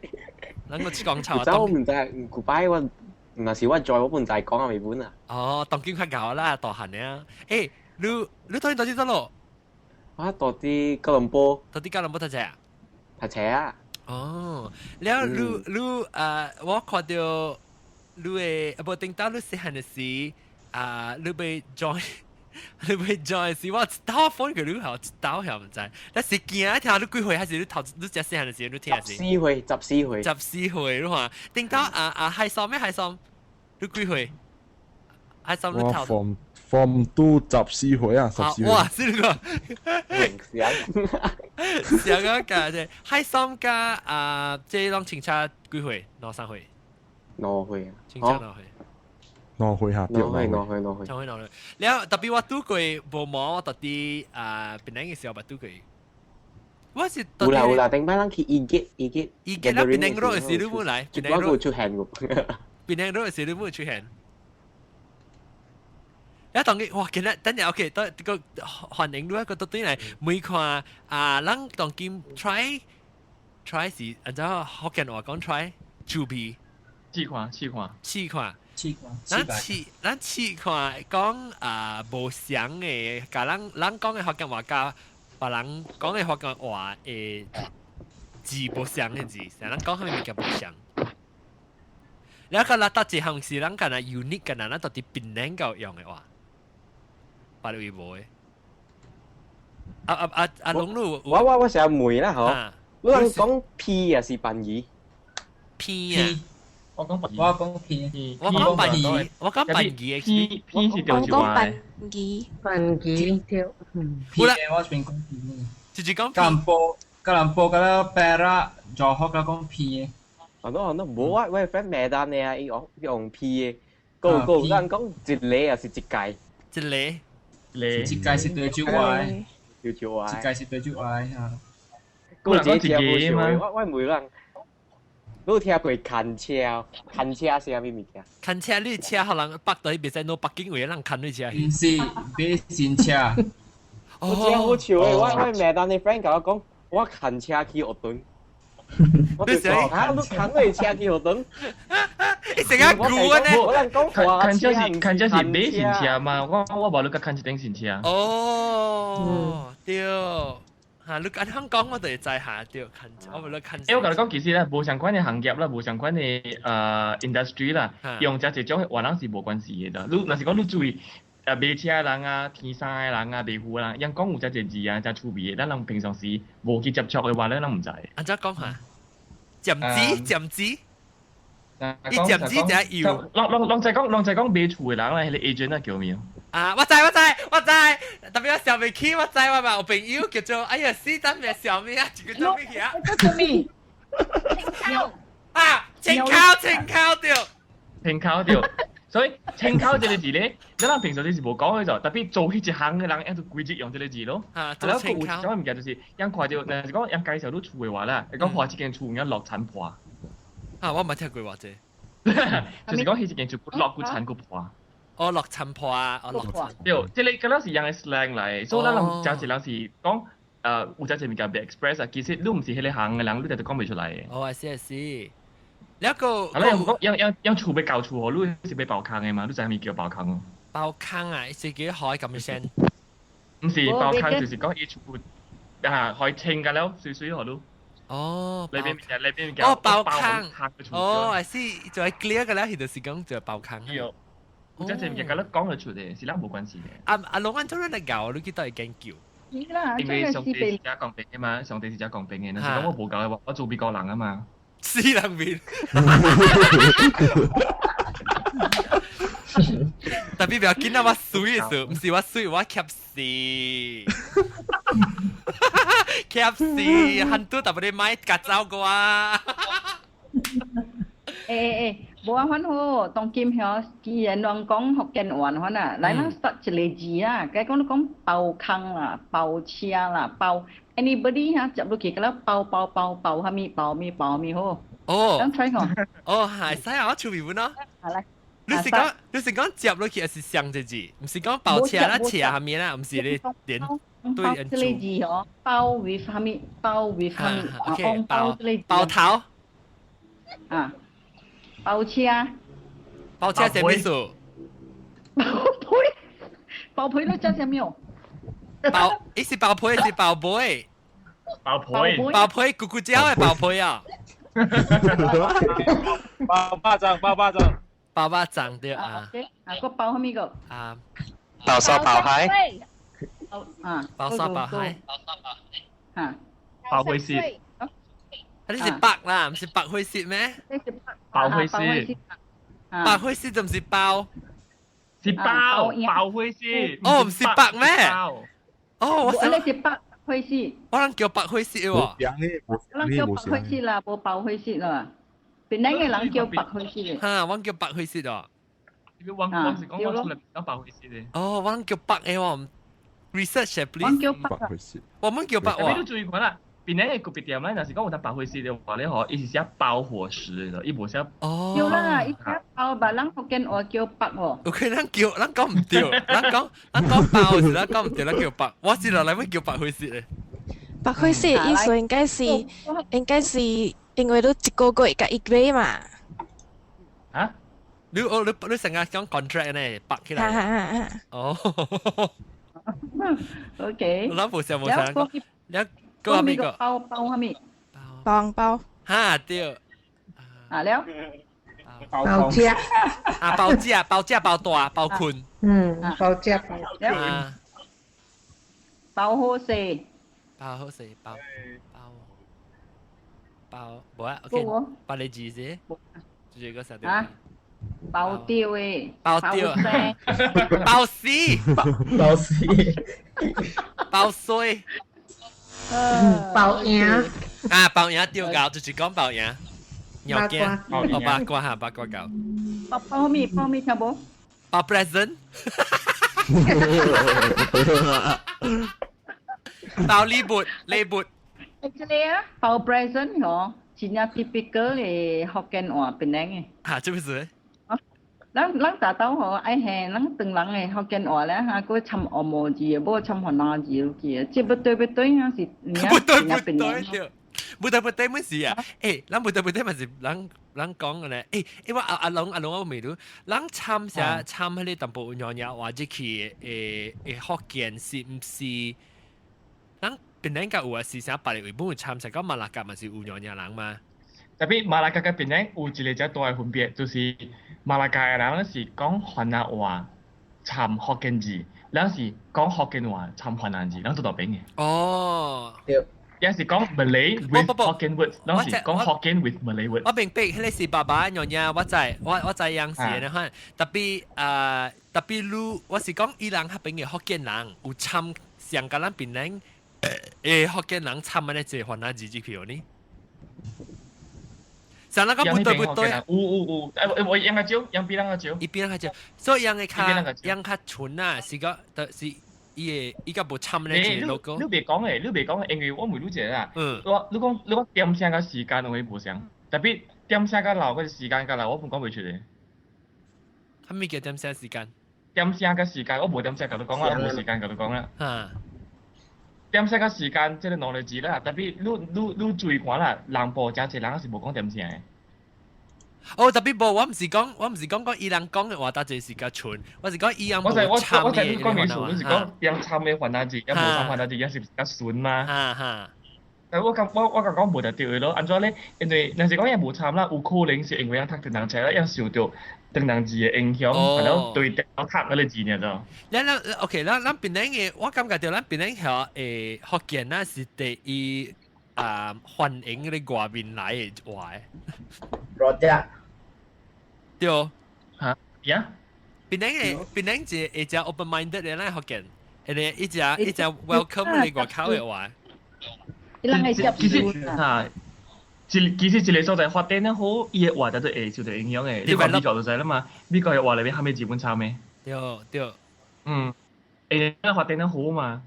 咱個講臭啊！我毋知，舊擺我若是我在，我本知講啊未本啊。哦，當今較𠢕啦，大漢爾。欸，你你到底佗佗咯？我佇吉隆坡。佇吉隆坡讀冊啊？讀冊啊。哦，了你你啊，我看著你的，啊無頂到你細漢的時，啊，你欲 join，你會 join 是我一刀 phone 佢你後一刀曉毋知，但是驚聽你幾歲還是你頭你食細漢的時你聽十四歲，14歲。14歲你看，頂到啊啊海桑咩海桑，你幾歲？海桑你我頭 form two 14歲啊，十四歲。哇，是呢個。想上個價啫，海參加啊，這攏清茶幾歲？兩三歲。兩歲啊。清茶兩歲。兩歲下，對。兩歲，兩歲，兩歲。兩歲兩歲。了特別我拄過無毛，我特啲啊，檳城嘅時候捌拄過。我是有啦有啦，頂擺咱去伊吉伊吉。伊吉咱檳城路是你冇來，一擺有出現過。檳城路是你冇出現。一當佢哇，今日等陣 OK，到個歡迎你一個到對嚟，每看啊，咱當今 try try 是按照福建話講 try 豬皮，試看試看試看試看，咱試看講啊無相的，共咱講的福建話佮別人講的福建話的字無相的字，像咱講啥物物件無相。了個咱搭一項是咱敢若 unique，敢若咱到佇檳城夠用的話。別位無的。啊啊啊啊！龍路，我成日問啦，嗬，你人講 P 還是笨魚？P 啊！我講我講 P，我講笨魚，我講笨魚 P P 是潮州話。笨魚，笨魚對。 P 我這邊講 P。就是講吉隆坡，吉隆坡佮了 Perak，柔佛佮講 P 的。哦，喏喏，無我我 friend 馬丹的啊，伊講用 P 的，個個咱講一個也是一屆？一個。一屆是潮州話，潮州話。一屆是潮州話嚇。個這聽好笑的，我問人，你有聽過牽車？牽車是啥物物件？牽車你車予人北到袂使攞北京話人牽你車。毋是買新車。我真好笑的，我馬丹的 friend 共我講，我牽車去學堂。我就講啊，你牽你車去學堂。你成日估啊呢？我人講話牽車是牽車是買新車嘛？我無你佮牽一頂新車。哦，對，嚇你按香港我就會知下對，牽我無你牽。欸，我共你講，其實咧，無相關的行業啦，無相關的industry 啦，用這一種話人是無關係的。你若是講你注意賣車的人啊、天衫的人啊、賣魚的人，𪜶講有遮濟字啊，遮趣味的，咱人平常時無去接觸的話咧，咱毋知。按怎講下？佔子佔子。伊佔子就要。攏在講，攏在講賣厝的人咧，彼個 agent 啊叫咩？啊！我知我知我知，特別我想袂起，我知我嘛有朋友叫做哎呀死等咩小咩啊，一個做咩去啊？做咩？啊！清口清口對。清口對。所以清口這個字咧，咱人平常時是無講的就，特別做彼一行的人，𪜶就規日用這個字咯。啊，做清口。有一種物件就是，𪜶看著，若是講𪜶介紹你厝的話啦，會講看這間厝有影落田破。啊，我毋捌聽過話這。就是講彼一間厝落骨田骨破。哦，落田破啊，哦落田。對，這個敢若是𪜶的 slang 來，所以咱人誠濟人是講，有誠濟物件袂 express 啊，其實你毋是彼個行的人，你就講袂出來的。哦，是是。了個，啊，你講樣樣厝欲交厝予你是欲包空的嘛？你知啥物叫包空哦？包空啊，是叫開咁先。毋是包空，就是講伊厝啊，可以清個了，媠媠予你。哦，裏邊物件，裏邊物件。哦，包空。哦，係是就係 clear 個了，佢就是講就包空。對，有誠濟物件佮你講得出的，是咱無關係的。啊啊，攏按怎樣來教？你去倒會研究？因為上帝是誠公平的嘛，上帝是誠公平的，若是講我無夠的話，我做美國人啊嘛。死人面，特別不要緊啊！我水的時，毋是我水，我吸死，吸死，很多特別買夾走過啊！欸欸欸，無啊，反好，當今遐既然人講福建話反啊，來咱說一個字啊，該講你講包空啦、包車啦、包 anybody 哈接落去，佮包包包包啥物包物包物好。哦，咱 try 看。哦，係使啊，我出面本咯。好來。你是講接落去還是上一字？毋是講包車啦，車下面啦，毋是你連對人這個字哦，包 with 啥物，包 with 啥物， OK，包包頭。啊，包車。包車啥物意思？包皮，包皮你知啥物？包，伊是包皮，是包尾。包皮，包皮，咕咕叫的包皮啊！包巴掌，包巴掌，包巴掌對啊。啊，個包啥物個？啊，爆沙爆蟹。啊，爆沙爆蟹。嚇。爆灰屑。啊，你是白啦，唔是白灰屑咩？爆灰屑。白灰屑就唔是爆。是爆爆灰屑。哦，唔是白咩？哦，我想你是白灰屑。我諗叫白灰屑喎。我諗叫白灰屑啦，無爆灰屑啦。檳城嘅人叫白灰屑嘅。嚇，我叫白灰屑哦。我我是講我出嚟講白灰屑嘅。哦，我叫白嘅喎。Research please。我叫白。白灰屑。我們叫白喎。你都注意看啦。檳城嘅個別店咧，若是講有得白灰屑嘅話咧，嗬，伊是寫包伙食嘅，伊無寫。哦。對啦，伊寫包，別人福建話叫白喎。 OK，咱叫，咱講唔對，咱講，咱講包是，咱講唔對，咱叫白。我是落來會叫白灰屑嘅。白灰屑意思應該是因為你一個月共伊買嘛。啊？你哦，你成日講 contract 呢，白起來。哦。 OK。我諗無想無想講，你。個咩個？包包蝦米？包包。哈對。啊了。包食。啊包食包食包大包困。嗯，包食包。啊。包好勢。包好勢包包包，無啊，OK，包你字先。這個啥？啊。包掉的。包掉。包死。包死。包衰。包贏啊！包贏丟搞，就是講包贏。尿驚，哦八卦哈，八卦搞。包包咩？包咩聽無？包 present。包禮物，禮物。這個啊，包 present 嗬，真正 typical 的福建話檳城的。啊，這不是？咱大兜吼愛嘿，咱唐人的福建話咧哈，閣摻紅毛字，無摻番仔字落去，這不對不對啊，是不對不對對，不對不對乜事啊？欸，咱不對不對嘛是咱咱講嘅咧。欸，因為阿阿龍阿龍我未到，咱參啥參彼個淡薄娘娘話入去誒誒福建是毋是？咱檳城較有啊，是啥別個位本有參啥，講馬六甲嘛是有娘娘人嘛？特別馬六甲佮檳城有一個遮大的分別，就是馬六甲的人是講番仔話摻福建字，咱是講福建話摻番仔字，咱做大邊的。哦，對。也是講 Malay with Hokkien words，咱是講 Hokkien with Malay words。我明白，彼個是爸爸娘娘，我知，我知樣是的款。特別啊，特別你，我是講伊人彼邊的福建人有摻上佮咱檳城誒福建人摻按呢濟番仔字入去呢？像那個不對不對，有有有，誒我養較少，養比咱較少，伊比咱較少，所以養的較養較純啊，是個，就是伊個伊較無摻咧一個 logo。你別講誒，你別講，因為我問你一個啦，嗯，我你講你講點聲佮時間有無相，特別點聲佮老，嗰時間佮老，我本講袂出來。啥物叫點聲時間？點聲佮時間，我無點聲共你講啦，無時間共你講啦。嚇！點聲佮時間，這個兩個字啦，特別你注意看啦，南部誠濟人是無講點聲的。哦，特別無，我毋是講，我毋是講講伊人講的話，搭這是較純，我是講伊人無摻的。我我我你講意思，你是講人摻的番仔字，也無摻番仔字，也是較純嘛。哈哈。但我講我我講講無就對的咯，按怎咧？因為若是講伊無摻啦，有可能是因為人讀唐人冊啦，人受著唐人字的影響，然後對調讀彼個字爾就。咱咱 OK，咱咱檳城的，我感覺著咱檳城曉誒福建啊是第一啊歡迎彼個外面來的話的。羅家。對。嚇？呀？檳城的檳城一個會誠 open minded 的咱福建，會一直一直 welcome 你外口的話。其實嚇，一其實一個所在發展得好，伊的話就會受著影響的。你看美國就知啦嘛，美國的話內面蝦米字本摻的。對對。嗯，會發展得好嘛。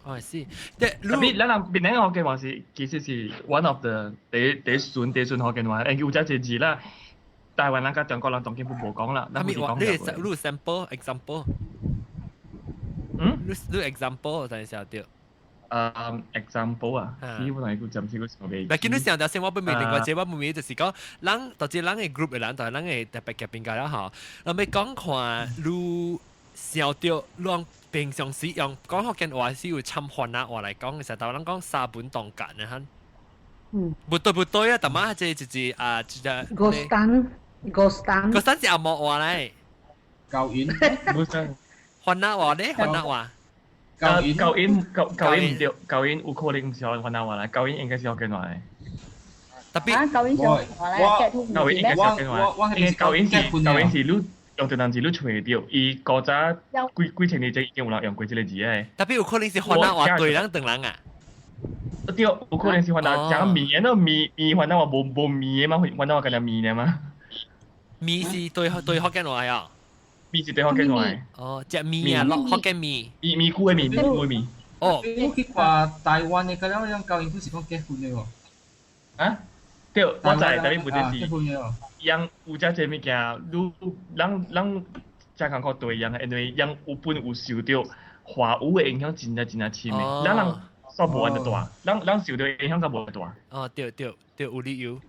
哦是，特別咱人檳城福建話是其實是 one of the 第第純第純福建話，因為有遮濟字啦，台灣人佮中國人當然無講啦。蝦米話？你你 sample example？嗯？你你 example 等下對。 example 啊，呢本嚟個暫時個想未。嗱，見到上頭先，我本未另外一個我本未就是講，人導致人嘅 group 嘅人，但係人嘅特別夾邊個啦吼。人欲講看你想著，人平常時用講福建話是有摻番仔話來講嘅時候，但人講沙本當間嘅哈。嗯。不對不對啊！但媽這就是啊，就是。個山，個山。個山是紅毛話嚟。舊院。冇錯。番仔話咧，番仔話。舊音舊舊音唔對，舊音有可能唔是番仔話啦，舊音應該是福建話。特別啊，舊音是福建話咧，舊音應該是福建話，因為舊音是你用這兩字你揣著，伊古早幾幾千年前已經有人用過這個字嘅。特別有可能是番仔話對人唐人啊。對，有可能是番仔講麵的，麵麵番仔話無無麵的嘛，番仔話干焦麵的嘛。麵是對對福建話啊。麵是對福建話。哦，食麵啊，福建麵。麵麵久的麵，麵久的麵。哦。我去看台灣的，敢若樣舊音不是講結婚的喎。啊？對，我知，但係問題是，人有遮濟物件，你人人真艱苦對人，因為人有本有受著華語的影響，真正真正深的。咱人煞無按呢大，咱人受著影響較無大。哦，對對對，有理由。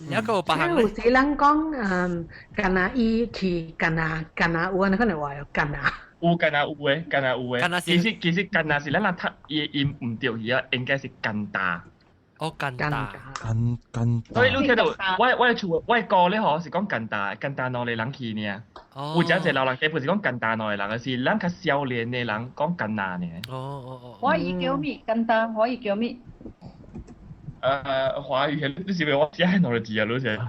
一個別項。有時人講，嗯，干那伊去干那干那有按呢款的話喲，干那。有干那有的，干那有的。其實其實干那是咱人讀伊的音毋對去啊，應該是干大。哦，干大。干干。所以你聽到我我厝我哥咧吼是講干大，干大兩個人去爾。有誠濟老人家本是講干大兩個人，是咱較少年的人講干那爾。哦哦哦。華語叫咩？干大，華語叫咩？華語，你是咪我寫兩個字啊？你是？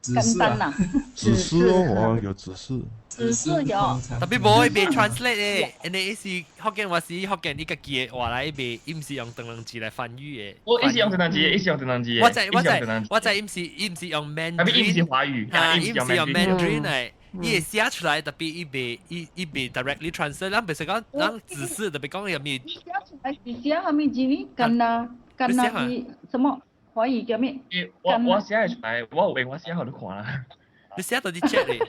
簡單啊！指示哦，我有指示。指示有。特別無伊袂 translate 的，因為伊是福建話是福建伊家己的話來，伊袂伊毋是用唐人字來翻譯的。我伊是用唐人字，伊是用唐人字。我知我知我知，伊毋是伊毋是用 Mandarin。特別伊毋是華語，啊，伊毋是用 Mandarin 來，伊會寫出來，特別伊袂伊伊袂 directly translate。咱袂使講，咱指示特別講啥物。你寫出來是寫啥物字呢？干那干那是什麼？華語叫咩？我我寫會出來，我有閒我寫予你看啦。你寫到佇 chat 咧？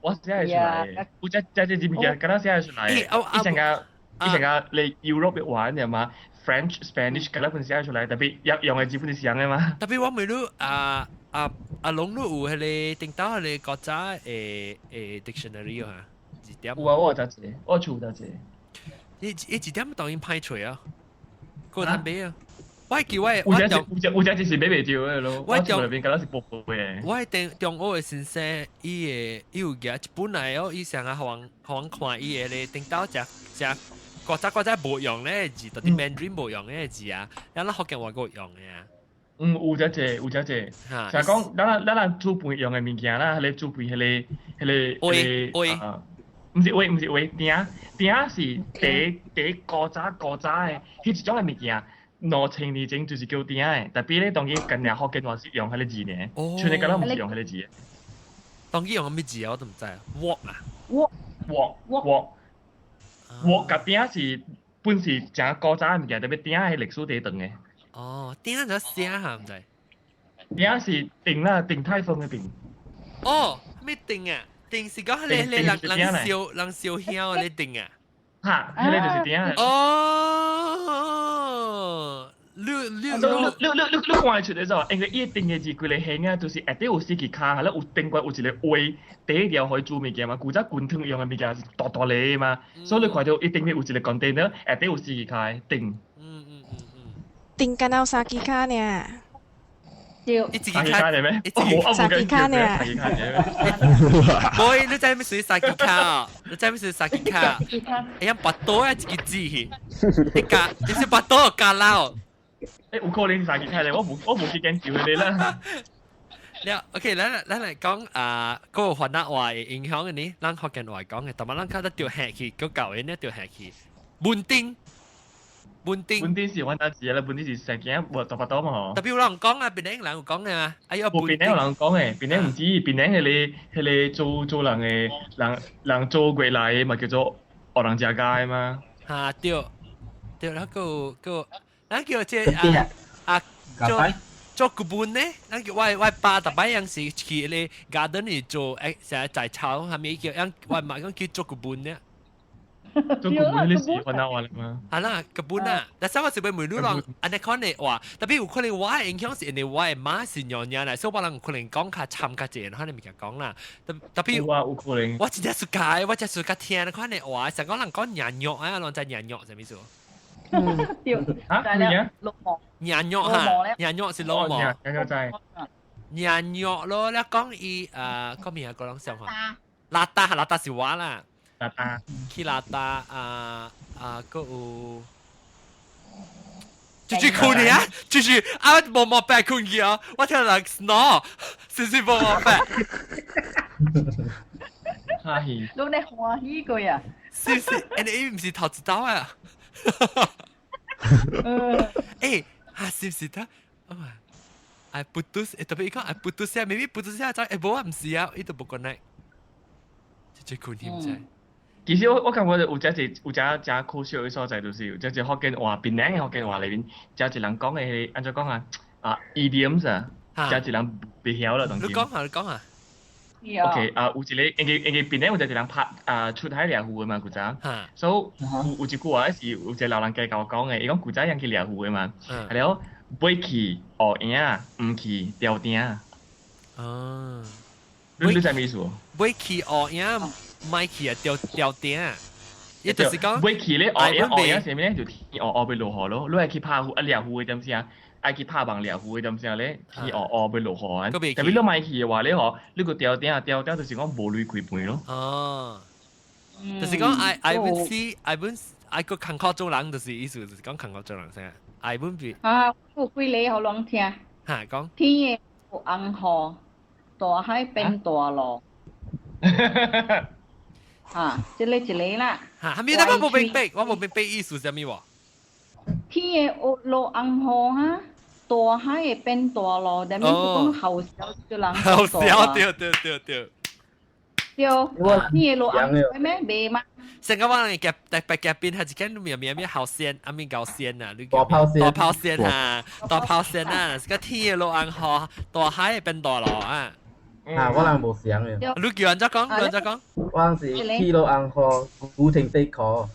我寫會出來，有這這這字物件，敢若寫會出來。以前個以前個你 Europe 話爾嘛，French、Spanish，敢若本寫會出來，特別用用的字本是像的嘛。特別我問你啊啊啊，攏你有彼個頂到彼個國家的的 dictionary 啊？字典？有啊，我有一個，我厝有一個。伊伊字典當然歹揣啊，閣通買啊。我記我有隻有隻有隻就是買袂著的咯，我厝內面敢若是薄薄的。我中中學的先生，伊的伊有舉一本來哦，伊成日予阮予阮看伊的咧，頂到食食古早古早無用咧字，到底 Mandarin 無用咧字啊，咱咱福建話閣有用的啊。嗯，有遮濟有遮濟，就講咱咱咱祖輩用的物件啦，彼個祖輩彼個彼個彼個，毋是話毋是話，鼎鼎是第第古早古早的彼一種的物件。2000年前就是叫鼎的，特別咧當今近年福建話是用彼個字呢，像你敢若毋是用彼個字。當今用啥物字啊？我都毋知。鍋啊！鍋鍋鍋鍋佮鼎是本是誠古早的物件，特別鼎的歷史第長的。哦，鼎怎寫哈？毋知。鼎是鼎啦，鼎泰豐的鼎。哦，啥物鼎啊？鼎是講彼個人人燒人燒香的鼎啊？哈，彼個就是鼎。哦，你你你你你你你看會出來做，因為伊鼎的字規個形啊，就是下底有四支跤，咧有頂懸有一個話，第一條可以煮物件嘛。古早滾湯用的物件是大大个嘛，所以你看著伊頂面有一個 container，下底有四支跤鼎。嗯嗯嗯嗯。鼎敢若有三支跤爾。對，伊一支跤咧咩？一支三支跤爾。無，你知咩屬三支跤？你知咩屬三支跤？哎呀，腹肚啊，一支字，你加，你是腹肚加老。欸，有可能是三支跤咧，我無我無去研究彼個啦。了，OK，咱咱來講啊，嗰個番仔話的影響的呢，咱福建話講的，但係咱較得著下去，閣舊的呢著下去。文丁，文丁，文丁是番仔字啦，文丁是成件無大腹肚嘛吼。特別有人講啊，檳城人有講的啊，哎喲，無檳城有人講的，檳城毋止，檳城彼個彼個做做人的人人做過來的嘛，叫做學人食家的嘛。哈對，對，然後閣閣，咱叫這啊啊做。做古本呢？咱叫我我爸逐擺樣是去彼個 garden 裡做，欸，成日摘草，啥物叫，樣我媽講叫做古本呢。做古本你是番仔話嘛？啊啦，古本啊！但是我是欲問你人，按呢款的話，特別有可能我的影響是因為我的媽是娘惹來，所以我人有可能講較摻較濟，款的物件講啦。特特別有啊，有可能。我真正 suka，我真 suka 聽那款的話，成講人講娘惹啊，人知娘惹啥物意思？對，啊，咩啊？老毛。娘惹哈，娘惹是老毛。娘惹知。娘惹咯，你講伊啊，講咩啊？講人笑話。邋遢，邋遢是我啦。拉達。去拉達啊啊，閣有。就是困去啊，就是啊，無毛白困去啊，我聽人 snore，是是無毛白。哈氣。攏咧歡喜過啊！是是，你毋是頭一刀啊？欸，啊，是毋是他？哦，哎，putus，特別伊講哎 putus 啊，maybe putus 啊，就欸無啊，毋是啊，伊都無 connect，這這困去毋知。其實我感覺有只一有只真可笑的所在，就是有只一福建話，檳城的福建話內面，只一人講的按怎講啊？啊，idioms 啊，只一人袂曉啦，當你講下，你講下。 OK 啊，有一個因為檳城有一個人拍啊出海獵魚的嘛，古早，所以有一句話是有一個老人家共我講的，伊講古早人去獵魚的嘛，係了買去烏影，毋去吊釘。哦，你知咩意思？買去烏影，買去啊吊吊釘。伊就是講買去咧烏影烏影啥物咧？就天烏烏欲落雨咯，你愛去拍魚啊獵魚的點聲？愛去拍網獵魚的點聲咧？天烏烏欲落雨啊！特別你莫去的話咧吼，你個吊釘吊釘就是講無鐳開飯咯。哦，就是講 I 本 see I 本 I 個工課做人，就是意思就是講工課做人先。I 本比啊，有幾个予人聽。嚇講。天會紅雨，大海變大浪。啊，這個一個啦。嚇，啥物？我無明白，我無明白意思啥物喎？天會落紅雨哈，大海會變大浪，但係是講好笑就人。好笑，對對對對。對，天會落紅雨咩？袂嗎？成個我人夾特別夾邊係一間咩咩咩後線，阿面高線啊，大炮線，大炮線啊，大炮線啊，是個天會落紅雨，大海會變大浪啊。啊，我人無想嘅。你叫人怎講？你怎講？我人是天落紅雨，牛穿底褲。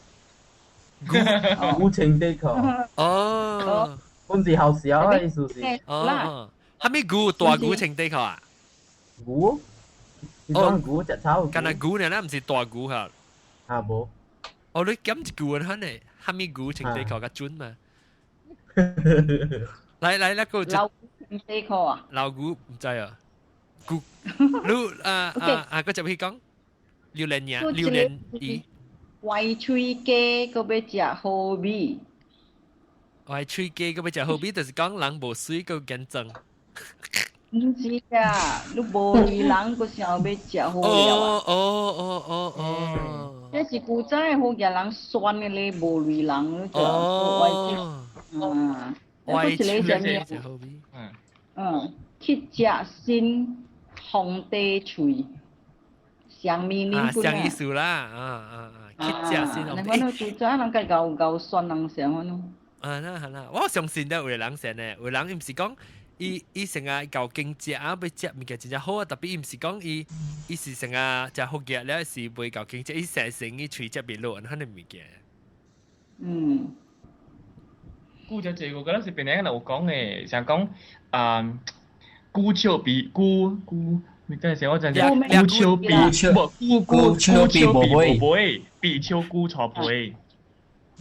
牛穿底褲。哦。本是好笑啊，意思是。哦。啥物牛大牛穿底褲啊？牛？哦，牛食草。敢若牛呢？毋是大牛哈。啊無。哦，你講一句啊，呢？啥物牛穿底褲較準嘛？來來，那個。老牛穿底褲啊？老牛毋知啊。古，你啊啊啊！閣入去講，榴蓮呀，榴蓮伊。壞喙雞閣欲食好米。壞喙雞閣欲食好米，就是講人無媠閣堅裝。毋是啊，你無鐳人閣想欲食好料啊？哦哦哦哦。這是古早的福建人酸的咧，無鐳人你就壞喙。嗯。壞喙雞食好米。嗯。嗯，去食新。紅茶喙，雙面奶粉啊，意思啦，啊啊啊，去食先。你看古早人家𠢕𠢕酸人啥款咯？啊，那係啦，我相信咧有個人先咧，有個人伊毋是講，伊伊成日𠢕經食啊，欲食物件真正好啊，特別伊毋是講伊，伊是成日食福藥了是袂𠢕經食，伊成成伊喙食袂落，安尼物件。嗯。古只這個，嗰陣時邊個人有講的，想講啊。古笑比古古，你等下我陣先。古笑比無古古笑比無尾，比笑古錯皮。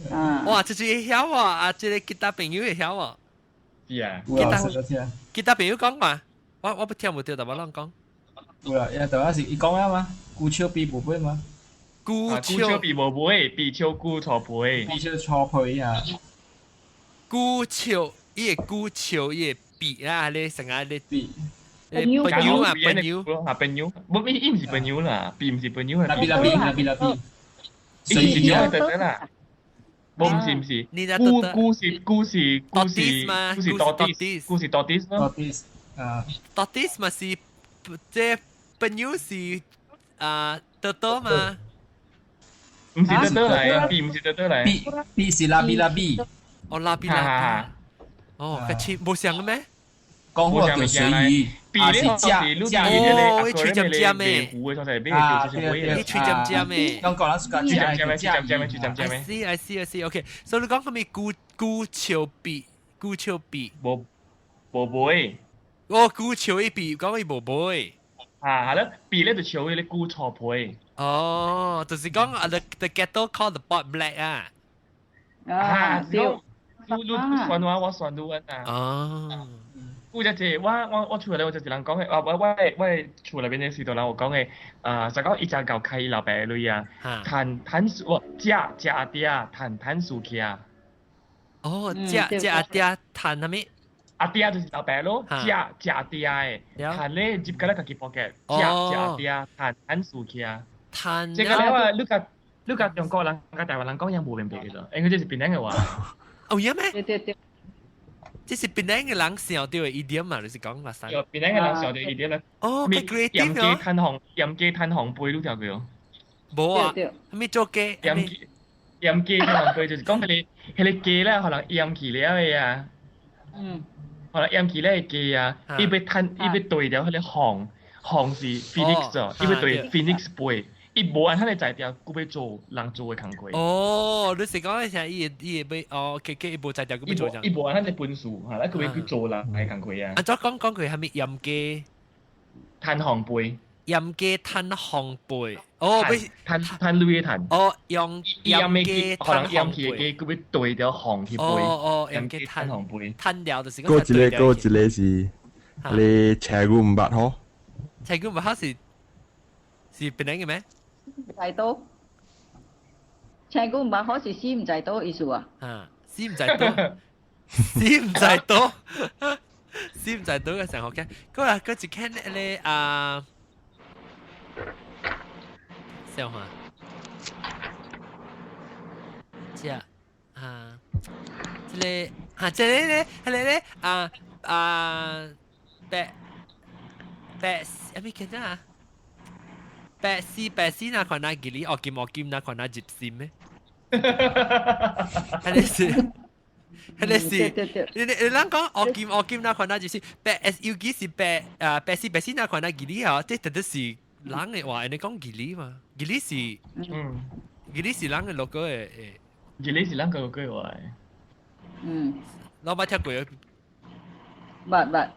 哇！這是會曉啊！啊，這個吉他朋友會曉啊。是啊。吉他吉他朋友講嘛，我不聽無著，但我攏講。有啦，伊頭仔是伊講啊嘛，古笑比無尾嘛。古笑比無尾，比笑古錯皮。比笑錯皮啊。古笑，伊個古笑，伊個。比啊，你成日你比，朋友啊，朋友啊，朋友，無伊伊毋是朋友啦，比毋是朋友啊，啦比啦比啦比啦比，伊是叫得得啦，無毋是毋是，古古是古是古是古是多啲，古是多啲咯，多啲啊，多啲嘛是，這朋友是啊得得嘛，毋是得得來，比毋是得得來，比比是啦比啦比，哦啦比啦比，哦，較似無像咩？講好叫水魚，啊是食食哦，伊喙尖尖的，啊對對，伊喙尖尖的，中國人喜歡食尖的，喙尖尖的，喙尖尖的。 I see I see I see OK，所以你講啥物古古笑比古笑比，無無尾，哦古笑伊比講伊無尾，啊係咯，比咧就笑伊咧古錯皮。哦，就是講啊 the kettle call the pot black 啊，啊對，你你算話我算你啊。哦。有只我厝內有一個人講嘅，我厝內邊嘅時陣人有講嘅，啊，就講伊只舊開伊老爸的鐳啊，趁趁數，食食阿爹，趁趁輸去啊。哦，食食阿爹，趁啥物？阿爹就是老爸咯，食食阿爹的，趁咧入個咧家己 pocket，食食阿爹，趁趁輸去啊。趁。這個咧話，你甲中國人、甲台灣人講樣無明白嘅啫，因為這是檳城的話。哦，有咩？對對對。這是檳城的人想到的 idiom 嘛？你是講嘛？對，檳城的人想到 idiom 啦。哦，幾 creative 鹽雞攤紅，鹽雞攤紅杯，你聽過無？無啊。啥物做雞？鹽雞攤紅杯就是講彼個雞咧，予人醃起了的啊。嗯。予人醃起了的雞啊，伊欲攤，伊欲對著彼個紅，紅是 Phoenix 哦，伊欲對 Phoenix 飛。伊無按彼个才調，閣欲做人做的工課。哦，你是講像伊會欲哦，佢伊無才調，閣欲做。伊無按彼个本事，哈，咱閣欲去做人的工課啊。按怎講講佢係咪鹽雞？趁紅杯。鹽雞趁紅杯。哦，欲趁趁鐳的趁。哦，用鹽雞趁紅杯。閣欲對著紅去飛。哦哦，鹽雞趁紅杯。趁了就是。閣一個是，你車牛毋捌吼？車牛毋捌是檳城的咩？在倒，青古毋捌好是死毋知倒意思啊？啊，死毋知倒，死毋知倒，死毋知倒嘅上學嘅，嗰個嗰一間咧啊，笑話，這啊，這個啊，這個咧，這個咧啊啊，白白，阿咪見啊？白絲白絲那款那吉利，哦金哦金那款那入心咩？係你是，係你是，你咱講哦金哦金那款那入心，白 S 尤其是白啊白絲白絲那款那吉利啊，這特別是人的話，你講吉利嘛？吉利是，吉利是人的 logo 的，吉利是人個 logo 話。嗯。老捌聽過？捌捌。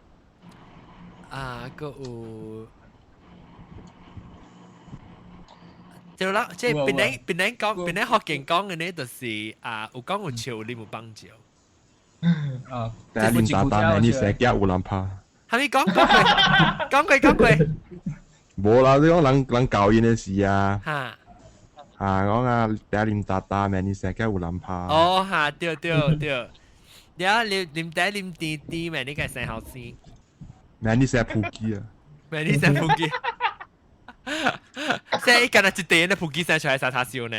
啊，閣有。就啦，即係檳城檳城講檳城福建講嘅呢，就是啊，有講有笑，你無幫照。啊，第一年打打，你成日有人拍。係咪講講過？講過講過。無啦，你講人人教因的事啊。嚇！啊，講啊，第一年打打，你成日有人拍。哦，嚇，對對對。了，啉啉茶啉甜甜，咪你個生後生。咪你成普吉啊！咪你成普吉。即係今日一地咧，普吉生出來沙叉燒呢。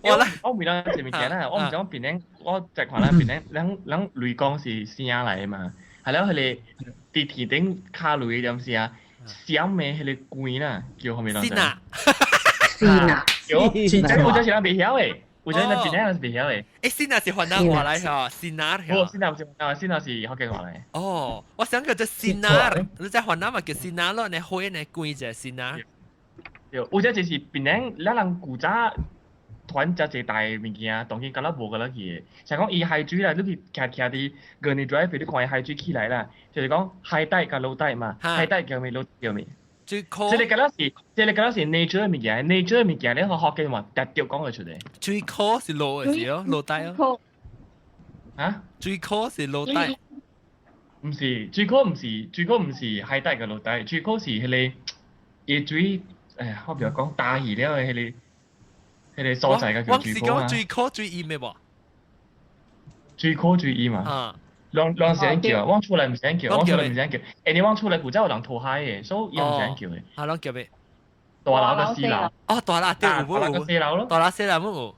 我咧，我唔知這物件啦，我唔知我檳城，我在看咱檳城，咱雷公是聲來的嘛，係了，彼個佇天頂敲雷點聲，閃的彼個光啦，叫啥物人？先啊！先啊！有，這有陣是咱袂曉的。有陣咱檳城人是袂曉的。欸，先啊是雲南話來吼，先啊。無，先啊毋是雲南話，先啊是福建話來。哦，我想叫做先啊，你在雲南嘛叫先啊咯，你火呢關者先啊。對，有陣就是檳城，咱人古早團遮濟大物件，當今敢若無敢若去的。像講伊海水啦，你去徛徛佇 Gurney Drive，你看伊海水起來啦，就是講海帶佮落帶嘛，海帶叫咩，落叫咩。最苦，這個敢若是，這個敢若是 nature 的物件，nature 的物件，你予福建話直接講會出來。最苦是落的是哦，落帶哦。啊？最苦是落帶。毋是，最苦毋是，最苦毋是海帶佮落帶，最苦是彼個伊水，哎呀，我袂曉講焦去了的彼個所在才叫水苦啊。我是講水苦水淹的無？水苦水淹嘛。啊。攏是按叫，我厝內毋是按叫，我厝內毋是按叫。因為我厝內古早有人投海的，所以伊毋是按叫的。啊，攏叫咩？大樓佮四樓。哦，大樓對，有無有？四樓咯。大樓四樓冇有。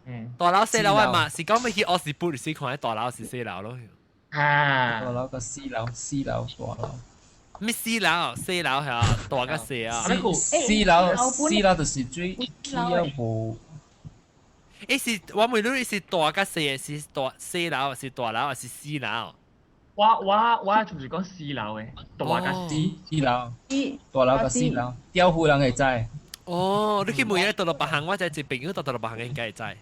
嗯。大樓四樓我嘛是講欲去奧斯布是看大樓是四樓咯。啊。大樓佮四樓，四樓大樓。咩四樓？四樓係啊，大佮四啊。四樓四樓就是水起了無。伊是我問你，是大佮細，是大四樓，是大樓，還是四樓？我就是講四樓的，大佮四四樓，大樓佮四樓，釣魚人會知。哦，你去問伊到落別行，我知一朋友到落別行應該會知。釣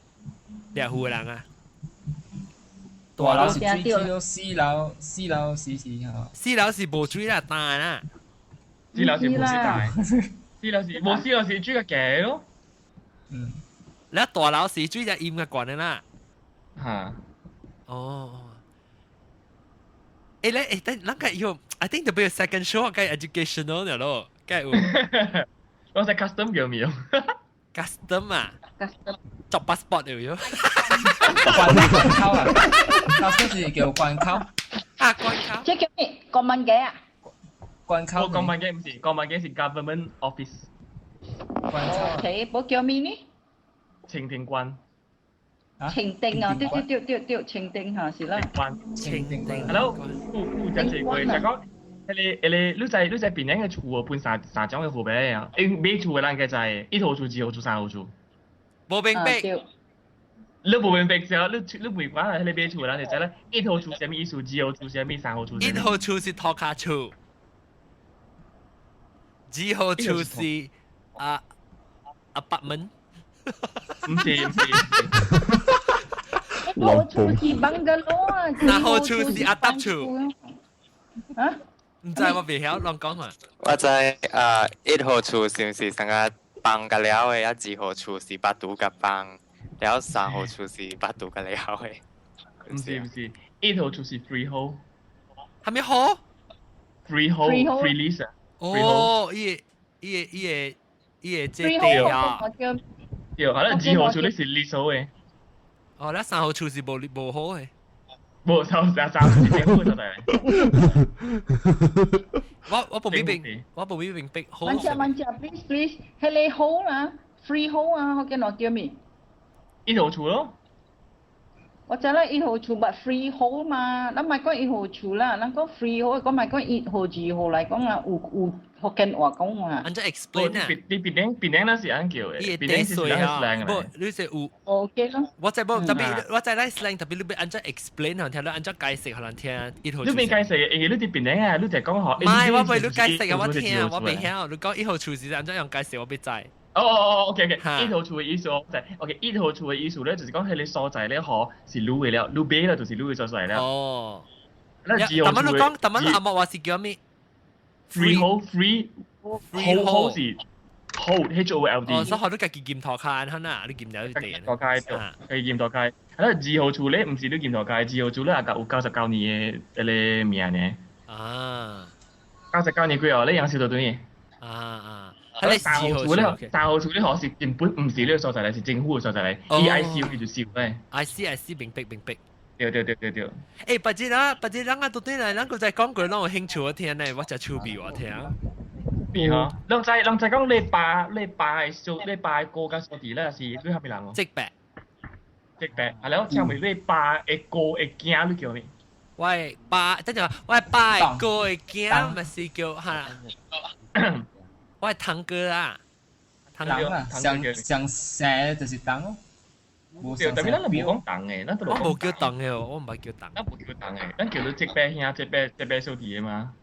魚的人啊，大樓是水起了，四樓四樓是是吼。四樓是無水啦，乾啦。四樓是無水乾，四樓是無四樓是水較低咯。嗯。你大樓是水就淹較懸的啦。嚇。哦。誒咧誒，等咱個要，I think 特別 second show 個 educational 了咯，該有。我係 custom 叫咩？custom 啊？custom 做 passport 了喲。關關口啊，custom 是叫關口。啊，關口。這叫咩？國民嘅啊？關口。國民嘅唔是，國民嘅是 government office。關口。 OK，冇叫咩呢？清定關。清定啊！對對對對對，清定嚇是啦。關。清定。 Hello，有有真濟過，就講。迄個迄個，你知你知檳城的厝分三三種的貨幣啊？因買厝的人該知，一號厝、二號厝、三號厝。無明白。你無明白時候，你你袂管啊！彼個買厝的人就知啦。一號厝啥物意思？二號厝啥物？三號厝。一號厝是塗跤厝，二號厝是啊apartment。毋是毋是。一號厝是 bungalow 啊，三號厝是阿搭厝。啊？毋知我袂曉，亂講嘛。我知啊，一號厝是毋是啥個放個了的，啊二號厝是巴肚甲放，了後三號厝是巴肚甲了的。毋是毋是，一號厝是 freehold。係咪好？freehold free lease 啊。哦，伊個伊個伊個伊個這地啊。對，可能二號厝你是 lease 的。哦，那三號厝是無無好的。無，三三三號是政府所在。我我無明白，我無明白好。慢隻慢隻，please please，彼个好啦，freehold 啊，福建話叫咩？一號厝咯。我知啦，一號厝 but freehold 嘛，咱莫講一號厝啦，咱講 freehold，講莫講一號、二號來講啊，有有福建話講嘛。按怎 explain 啊？你檳城檳城那是按叫的，伊檳城是咱 slang 無，你是有。 OK 咯。我知無，特別我知咱 slang，特別你欲按怎 explain 予聽，你按怎解釋予人聽，一號。你免解釋，因為你佇檳城啊，你就講予。唔係，我袂你解釋啊，我聽，我袂曉。你講一號厝是按怎樣解釋，我袂知。哦哦哦，OK OK，一號厝的意思我知，OK，一號厝的意思咧，就是講彼个所在咧，嗬是你的了，你買了就是你的所在了。哦。那二號厝。但你講，但你阿莫話是叫咩？Freehold free hold 是 hold H O L D。哦，所以你家己驗塗跤，可能你驗咗地。塗跤對，驗塗跤。啊，二號厝咧，毋是你驗塗跤，二號厝咧也有99年的彼个名呢。啊。99年過後，你養小到對。啊啊。三號厝咧，三號厝咧，可是根本毋是呢個所在嚟，是政府嘅所在嚟。E I C 叫做燒咧。 I see I see，明白明白。對對對對對。欸，別日啊，別日咱啊，到底來，咱閣再講過，攏有興趣我聽呢，我誠趣味我聽。邊嗬？攏知攏知講你爸你爸的小你爸的哥佮小弟咧是你蝦米人哦？叔伯。叔伯，係了，請問你爸的哥的囝你叫咩？我的爸，等陣我的爸的哥的囝嘛是叫哈。我的堂哥啊，堂哥啊，上上生就是堂咯。對，特別咱都無講堂的，咱都我無叫堂的，我毋捌叫堂。咱無叫堂的，咱叫做叔伯兄、叔伯叔伯小弟的嘛。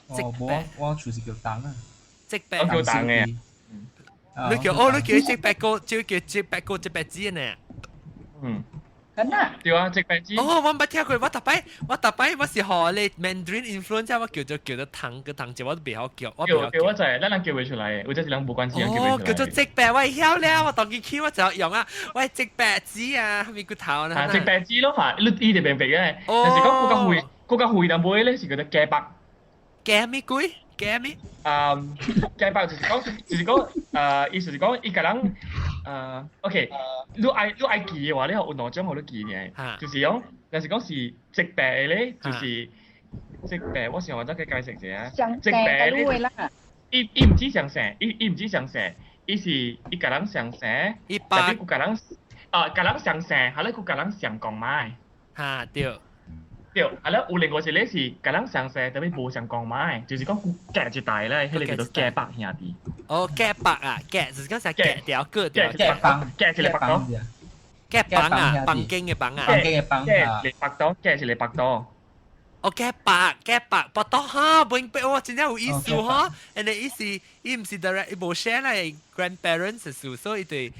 哦，無，我厝是叫堂啊。叔伯。我叫堂的。你叫哦，你叫叔伯哥，就叫叔伯哥、叔伯姊呢？嗯。真啊？對啊，叔伯姊。哦，我毋捌聽過，我逐擺我逐擺我是予你 Mandarin influence，我叫做叫做堂哥堂姐，我都袂曉叫，我叫叫我知，咱人叫袂出來的，或者是人無關係人叫袂出來。哦，叫做叔伯，我會曉了，我當佢起我就用啊，我係叔伯姊啊，蝦米骨頭呢？啊，叔伯姊咯嚇，你伊就明白嘅。但是講較遠，閣較遠淡薄咧是叫做家伯。家咩鬼？家咩？啊，家伯就是講，就是講，意思是講伊共人，OK，你愛你愛記的話，你有兩種予你記呢，就是講，若是講是叔伯的咧，就是叔伯，我想我再去解釋一下。叔伯咧，伊伊毋止相姓，伊伊毋止相姓，伊是伊共人相姓，爸特別閣共人，啊，共人相姓，後來閣共人相公媽的。哈，對。對，啊了有另外一个是共人相姓，特別無相公媽的，就是講佢隔一代咧，彼个叫做隔伯兄弟。哦，隔伯啊，隔就是講啥隔條隔條。隔房，隔一个腹肚。隔房啊，房間的房啊。房間的房隔一个腹肚，隔一个腹肚。哦，隔伯，隔伯，腹肚哈，明白哦，真正有意思哈。and 伊是伊毋是 direct，伊無寫來 grandparents 的數，所以伊對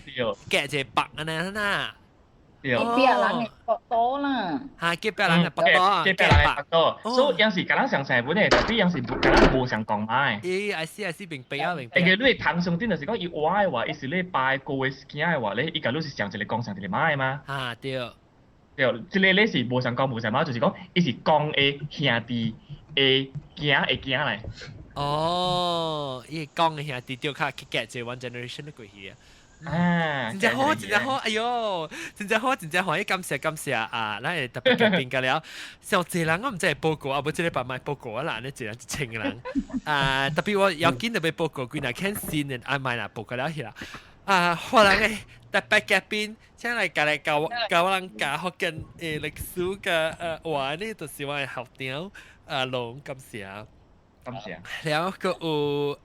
隔一个伯按呢啦。對。隔壁人的腹肚啦。嚇，隔壁人的腹肚啊，隔壁人的腹肚，所以有時甲咱相像本的，特別有時甲咱無相共嘛。咦，I see I see，明白啊明白。因為你唐上頂就是講伊話的話，伊是你拜過的囝的話咧，伊甲你是上一個公上一個媽的嘛。啊對。對，這個咧是無相公無相媽，就是講伊是公的兄弟的囝的囝來。哦，伊講的兄弟對較去夾這 one generation 的過去啊。啊，真正好，真正好，哎喲，真正好，真正歡喜，感謝感謝啊！咱會特別嘉賓個了，上濟人我毋知會報告啊，無這禮拜莫報告啊啦，你一人一千個人啊，特別我要緊特別報告，幾若肯新的啊，莫啦報告了去啦。啊，歡人的特別嘉賓，請來過來教教我人教福建的歷史佮話呢，就是我的校長阿龍，感謝。感謝。了，閣有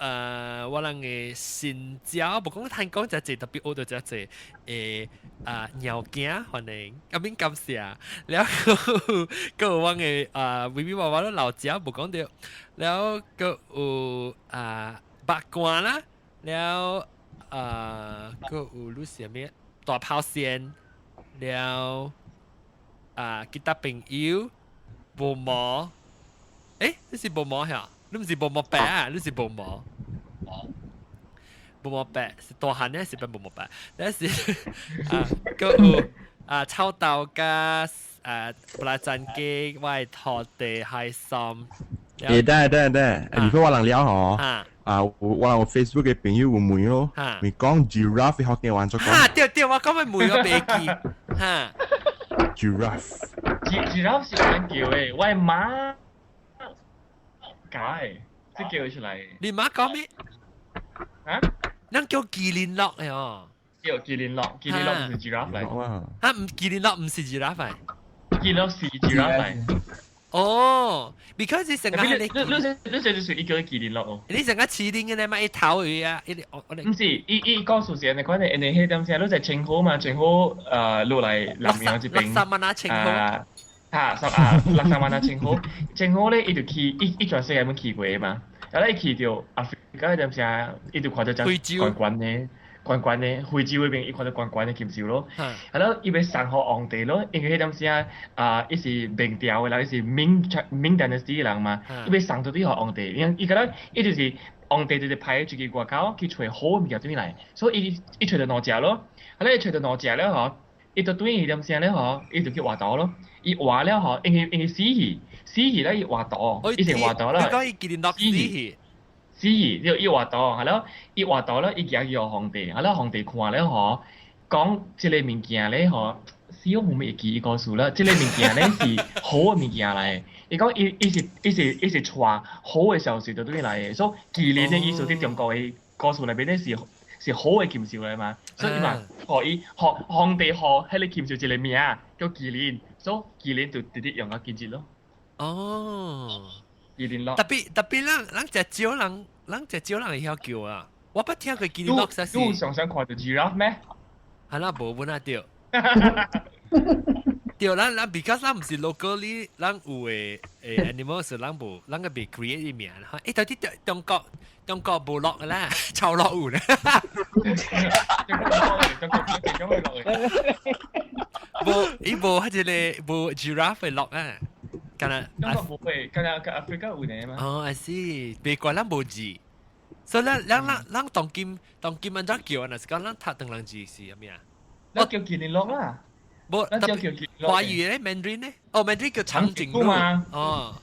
我人的新椒，無講聽講真濟，特別學到真濟啊鳥囝歡迎，阿免感謝。了，閣有我的啊微微娃娃都老食，無講著。了，閣有啊白瓜啦，了啊閣有你是啥物大炮線，了啊其他朋友無毛，你是無毛嚇？你毋是無毛白啊？你是無毛。無毛白是大漢呢，是變無毛白。但是啊，閣有啊臭豆佮啊布拉贊雞，我的土地海參。等等等，如果我人了嗬，啊，我人 Facebook 的朋友有問咯，咪講 giraffe 福建話怎講？哈，對對，我講咪問我袂記，哈。 giraffe。 giraffe 是按叫的，我的媽教的，這叫出來。你媽講咩？啊？咱叫麒麟樂的哦。叫麒麟樂，麒麟樂毋是 giraffe 來。啊，毋麒麟樂毋是 giraffe 來。麒麟樂是 giraffe 來。哦，because 你成個你你你這就是伊叫麒麟樂哦。你成個麒麟的咧嘛，伊頭魚啊，伊我我。毋是，伊伊講事實，你看你因為彼點聲，你在稱呼嘛，稱呼落來南洋這邊。六三萬啊，稱呼。啊，十啊，六三萬啊，稱呼，稱呼咧，伊就去，伊伊全世界攏去過嘛。然後伊去著阿非加彼點聲，伊就看著只懸懸的、懸懸的非洲彼邊，伊看著懸懸的禽獸咯。然後伊欲送予皇帝咯，因為彼點聲啊，伊是明朝的人，伊是明明 dynasty 的人嘛，伊欲送出去予皇帝，因伊覺得伊就是皇帝就是派出去外口去揣好的物件轉來，所以伊伊揣著兩隻咯。啊，伊揣著兩隻了吼，伊就轉彼點聲了吼，伊就去活刀咯。伊活了吼，因為因為死去，死去咧伊活刀，伊是活刀啦。你講伊麒麟樂死去，死去，伊活刀，係咯，伊活刀咧，伊行去予皇帝，係咯，皇帝看了吼，講這個物件咧吼，死我無會記伊故事啦。這個物件咧是好的物件來，伊講伊伊是伊是伊是帶好的消息就轉來的，所以麒麟的意思佇中國的故事內面咧是是好的禽獸來嘛，所以伊嘛，予伊予皇帝予彼個禽獸一個名叫麒麟。所以麒麟就直直用到今日咯。哦，麒麟樂。特別特別，咱咱隻少人，咱隻少人會曉叫啊。我捌聽過麒麟樂，實是。你有常常看著 giraffe 咩？係啦，無本啊對。對，咱咱 because 咱毋是 locally，咱有的animal 是咱無，咱個未 create 名。到底中國中國無樂啦，臭樂有咧。中國中國樂嘅。無，伊無彼個無 giraffe 的樂啊，敢若中國無會，敢若甲 Africa 有呢嘛？哦，I see，別怪咱無字，所以咱咱咱咱當今當今按怎叫啊？若是講咱讀唐人字是啥物啊？咱叫麒麟樂啦。無，咱叫麒麟樂。華語咧，Mandarin 咧，哦，Mandarin 叫長頸鹿嘛？哦，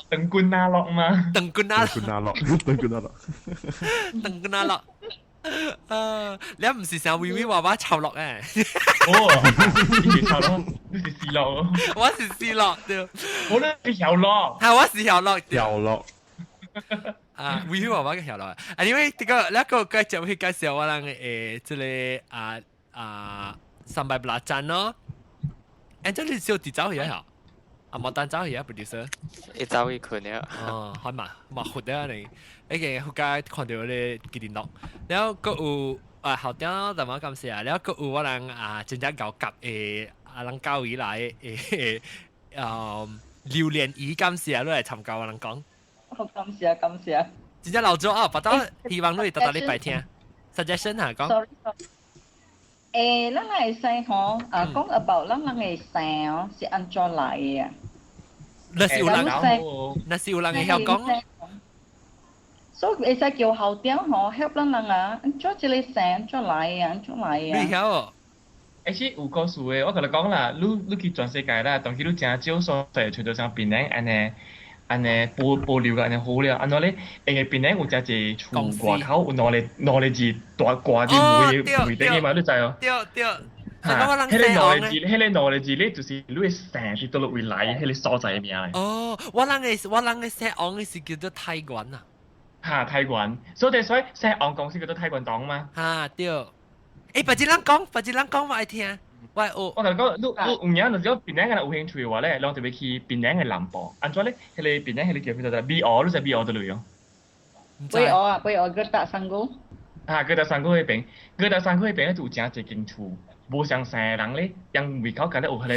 長棍仔樂嘛？長棍仔長棍仔樂，長棍仔樂，長棍仔樂。你毋是成微微娃娃臭樂誒？哦，你是臭樂，你是死樂。我是死樂對。我咧是曉樂。係我是曉樂。曉樂。啊，微微娃娃嘅曉樂。Anyway，這個那個繼續去介紹我人這個啊啊三百八站咯。這你小弟走去啊？啊，冇單走去啊，producer。伊走去睏了。哦，係嘛，嘛活啊你。已經好佳看著咧麒麟樂，然後閣有啊校長就嘛感謝，然後閣有我人啊真正𠢕夾的啊人教伊來的榴蓮魚感謝，你來參加我人講。好感謝感謝。真正老早啊，別到希望你逐逐禮拜聽。suggestion 嚇講。 Sorry。誒，咱會使吼，啊講 about 咱人嘅姓哦，是按怎來嘅啊？那是有人，那是有人會曉講。所以會使叫校長吼，help 咱人啊，按怎這個姓按怎來嘅，按怎來嘅？你曉哦？欸，是有故事的，我共你講啦，你去全世界啦，當去你誠少所在，揣著像檳城按呢按呢保保留個按呢好了，按怎咧？因為檳城有誠濟厝外口有兩個字大掛佇門門頂的嘛，你知哦？對對。哈，彼個兩個字，彼個兩個字咧，就是你的姓佇佗位來，彼個所在的名咧。哦，我人的姓王的是叫做泰源啊。哈，泰源，所以姓王公司叫做泰源黨嘛。哈，對。欸，別一人講，別一人講我愛聽，我愛學。我共你講，你有影，若是講檳城若有興趣的話咧，攏特別去檳城的南部。按怎咧？彼個檳城彼個叫咩做？美澳，你知美澳佗落哦？美澳啊，美澳 Gertak Sanggul。啊，Gertak Sanggul 彼邊，Gertak Sanggul 彼邊咧就有誠濟間厝，無相姓的人咧，𪜶門口敢若有彼個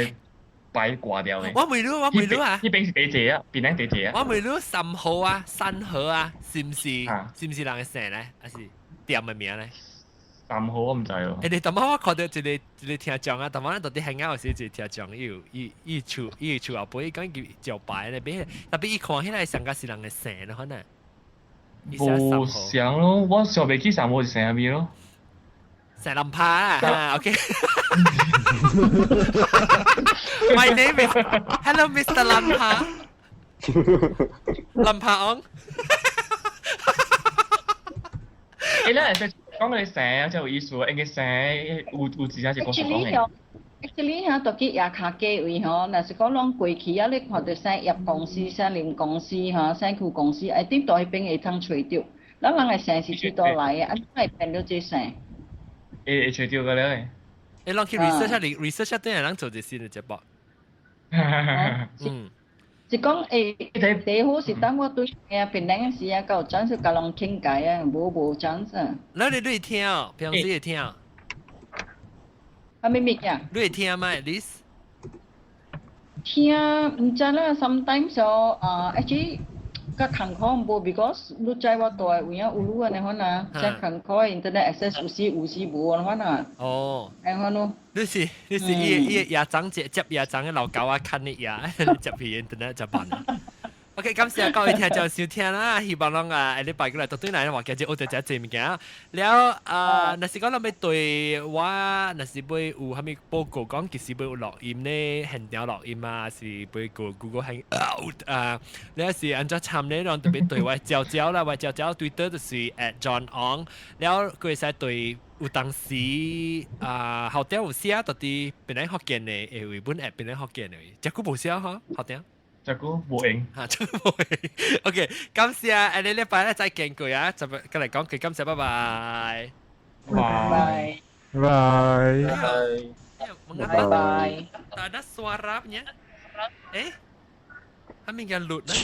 牌掛掉的。我問你，我問你啊。彼邊是第濟啊？檳城第濟啊？我問你，三號啊，三河啊，是毋是人的姓咧？還是店的名咧？三號我毋知哦。欸，你頭仔我看著一個一個聽眾啊，頭仔咱佇遐有時一個聽眾，伊有伊伊厝伊厝後背，伊講伊招牌咧，別特別伊看起來上較是人的姓咯，可能。無像咯，我想袂起三號是姓啥物咯。姓林柏啊，OK。My name is Hello Mr. 林柏。林柏昂。欸，咱會使講個姓啊，才有意思。因為姓有真正是講講的。 Actually 吼，就去亞卡街位吼，若是講攏過去啊，你看著啥葉公司、啥林公司吼、啥區公司，一定佇彼邊會通揣著。咱人的姓是佇佗來的，啊，怎會變做這姓？會揣著個了。欸，咱去 research 下，research 下，等下咱做一新的節目。嗯。是講欸，第好是當我對啊，檳城時啊，有 chance 共人傾偈啊，無 chance 啊。那你會聽哦？平時會聽？啥物物件？你會聽嗎？At least？聽，毋知啦，sometimes 哦，啊，actually 較艱苦無，because 你知我住的位啊，有路按呢款啊，真艱苦，internet access 有時有時無按呢款啊。哦。按呢款咯。你是伊個夜長接接夜長的老狗啊，看你夜接去 internet 就辦啦。OK，感謝各位聽眾收聽啦，希望攏啊下禮拜過來到對來話今日學著誠濟物件。了啊，若是講咱欲對我，若是欲有啥物報告講，其實欲有錄音咧，現場錄音啊，是欲個 Google Hangout 啊，了是按怎參咧，攏特別對我招招啦，我招招 Twitter 就是 @JohnOng，了閣會使對有當時啊，校長有寫佇檳城福建的，會本 @檳城福建的，這久無寫吼，校長。這久無閒。哈，這久無閒。OK，感謝，下禮拜咧再見過啊，就過來講句感謝，拜拜。拜拜。拜拜。拜。 Tak ada suaranya. Eh? Kami kan load. Ah.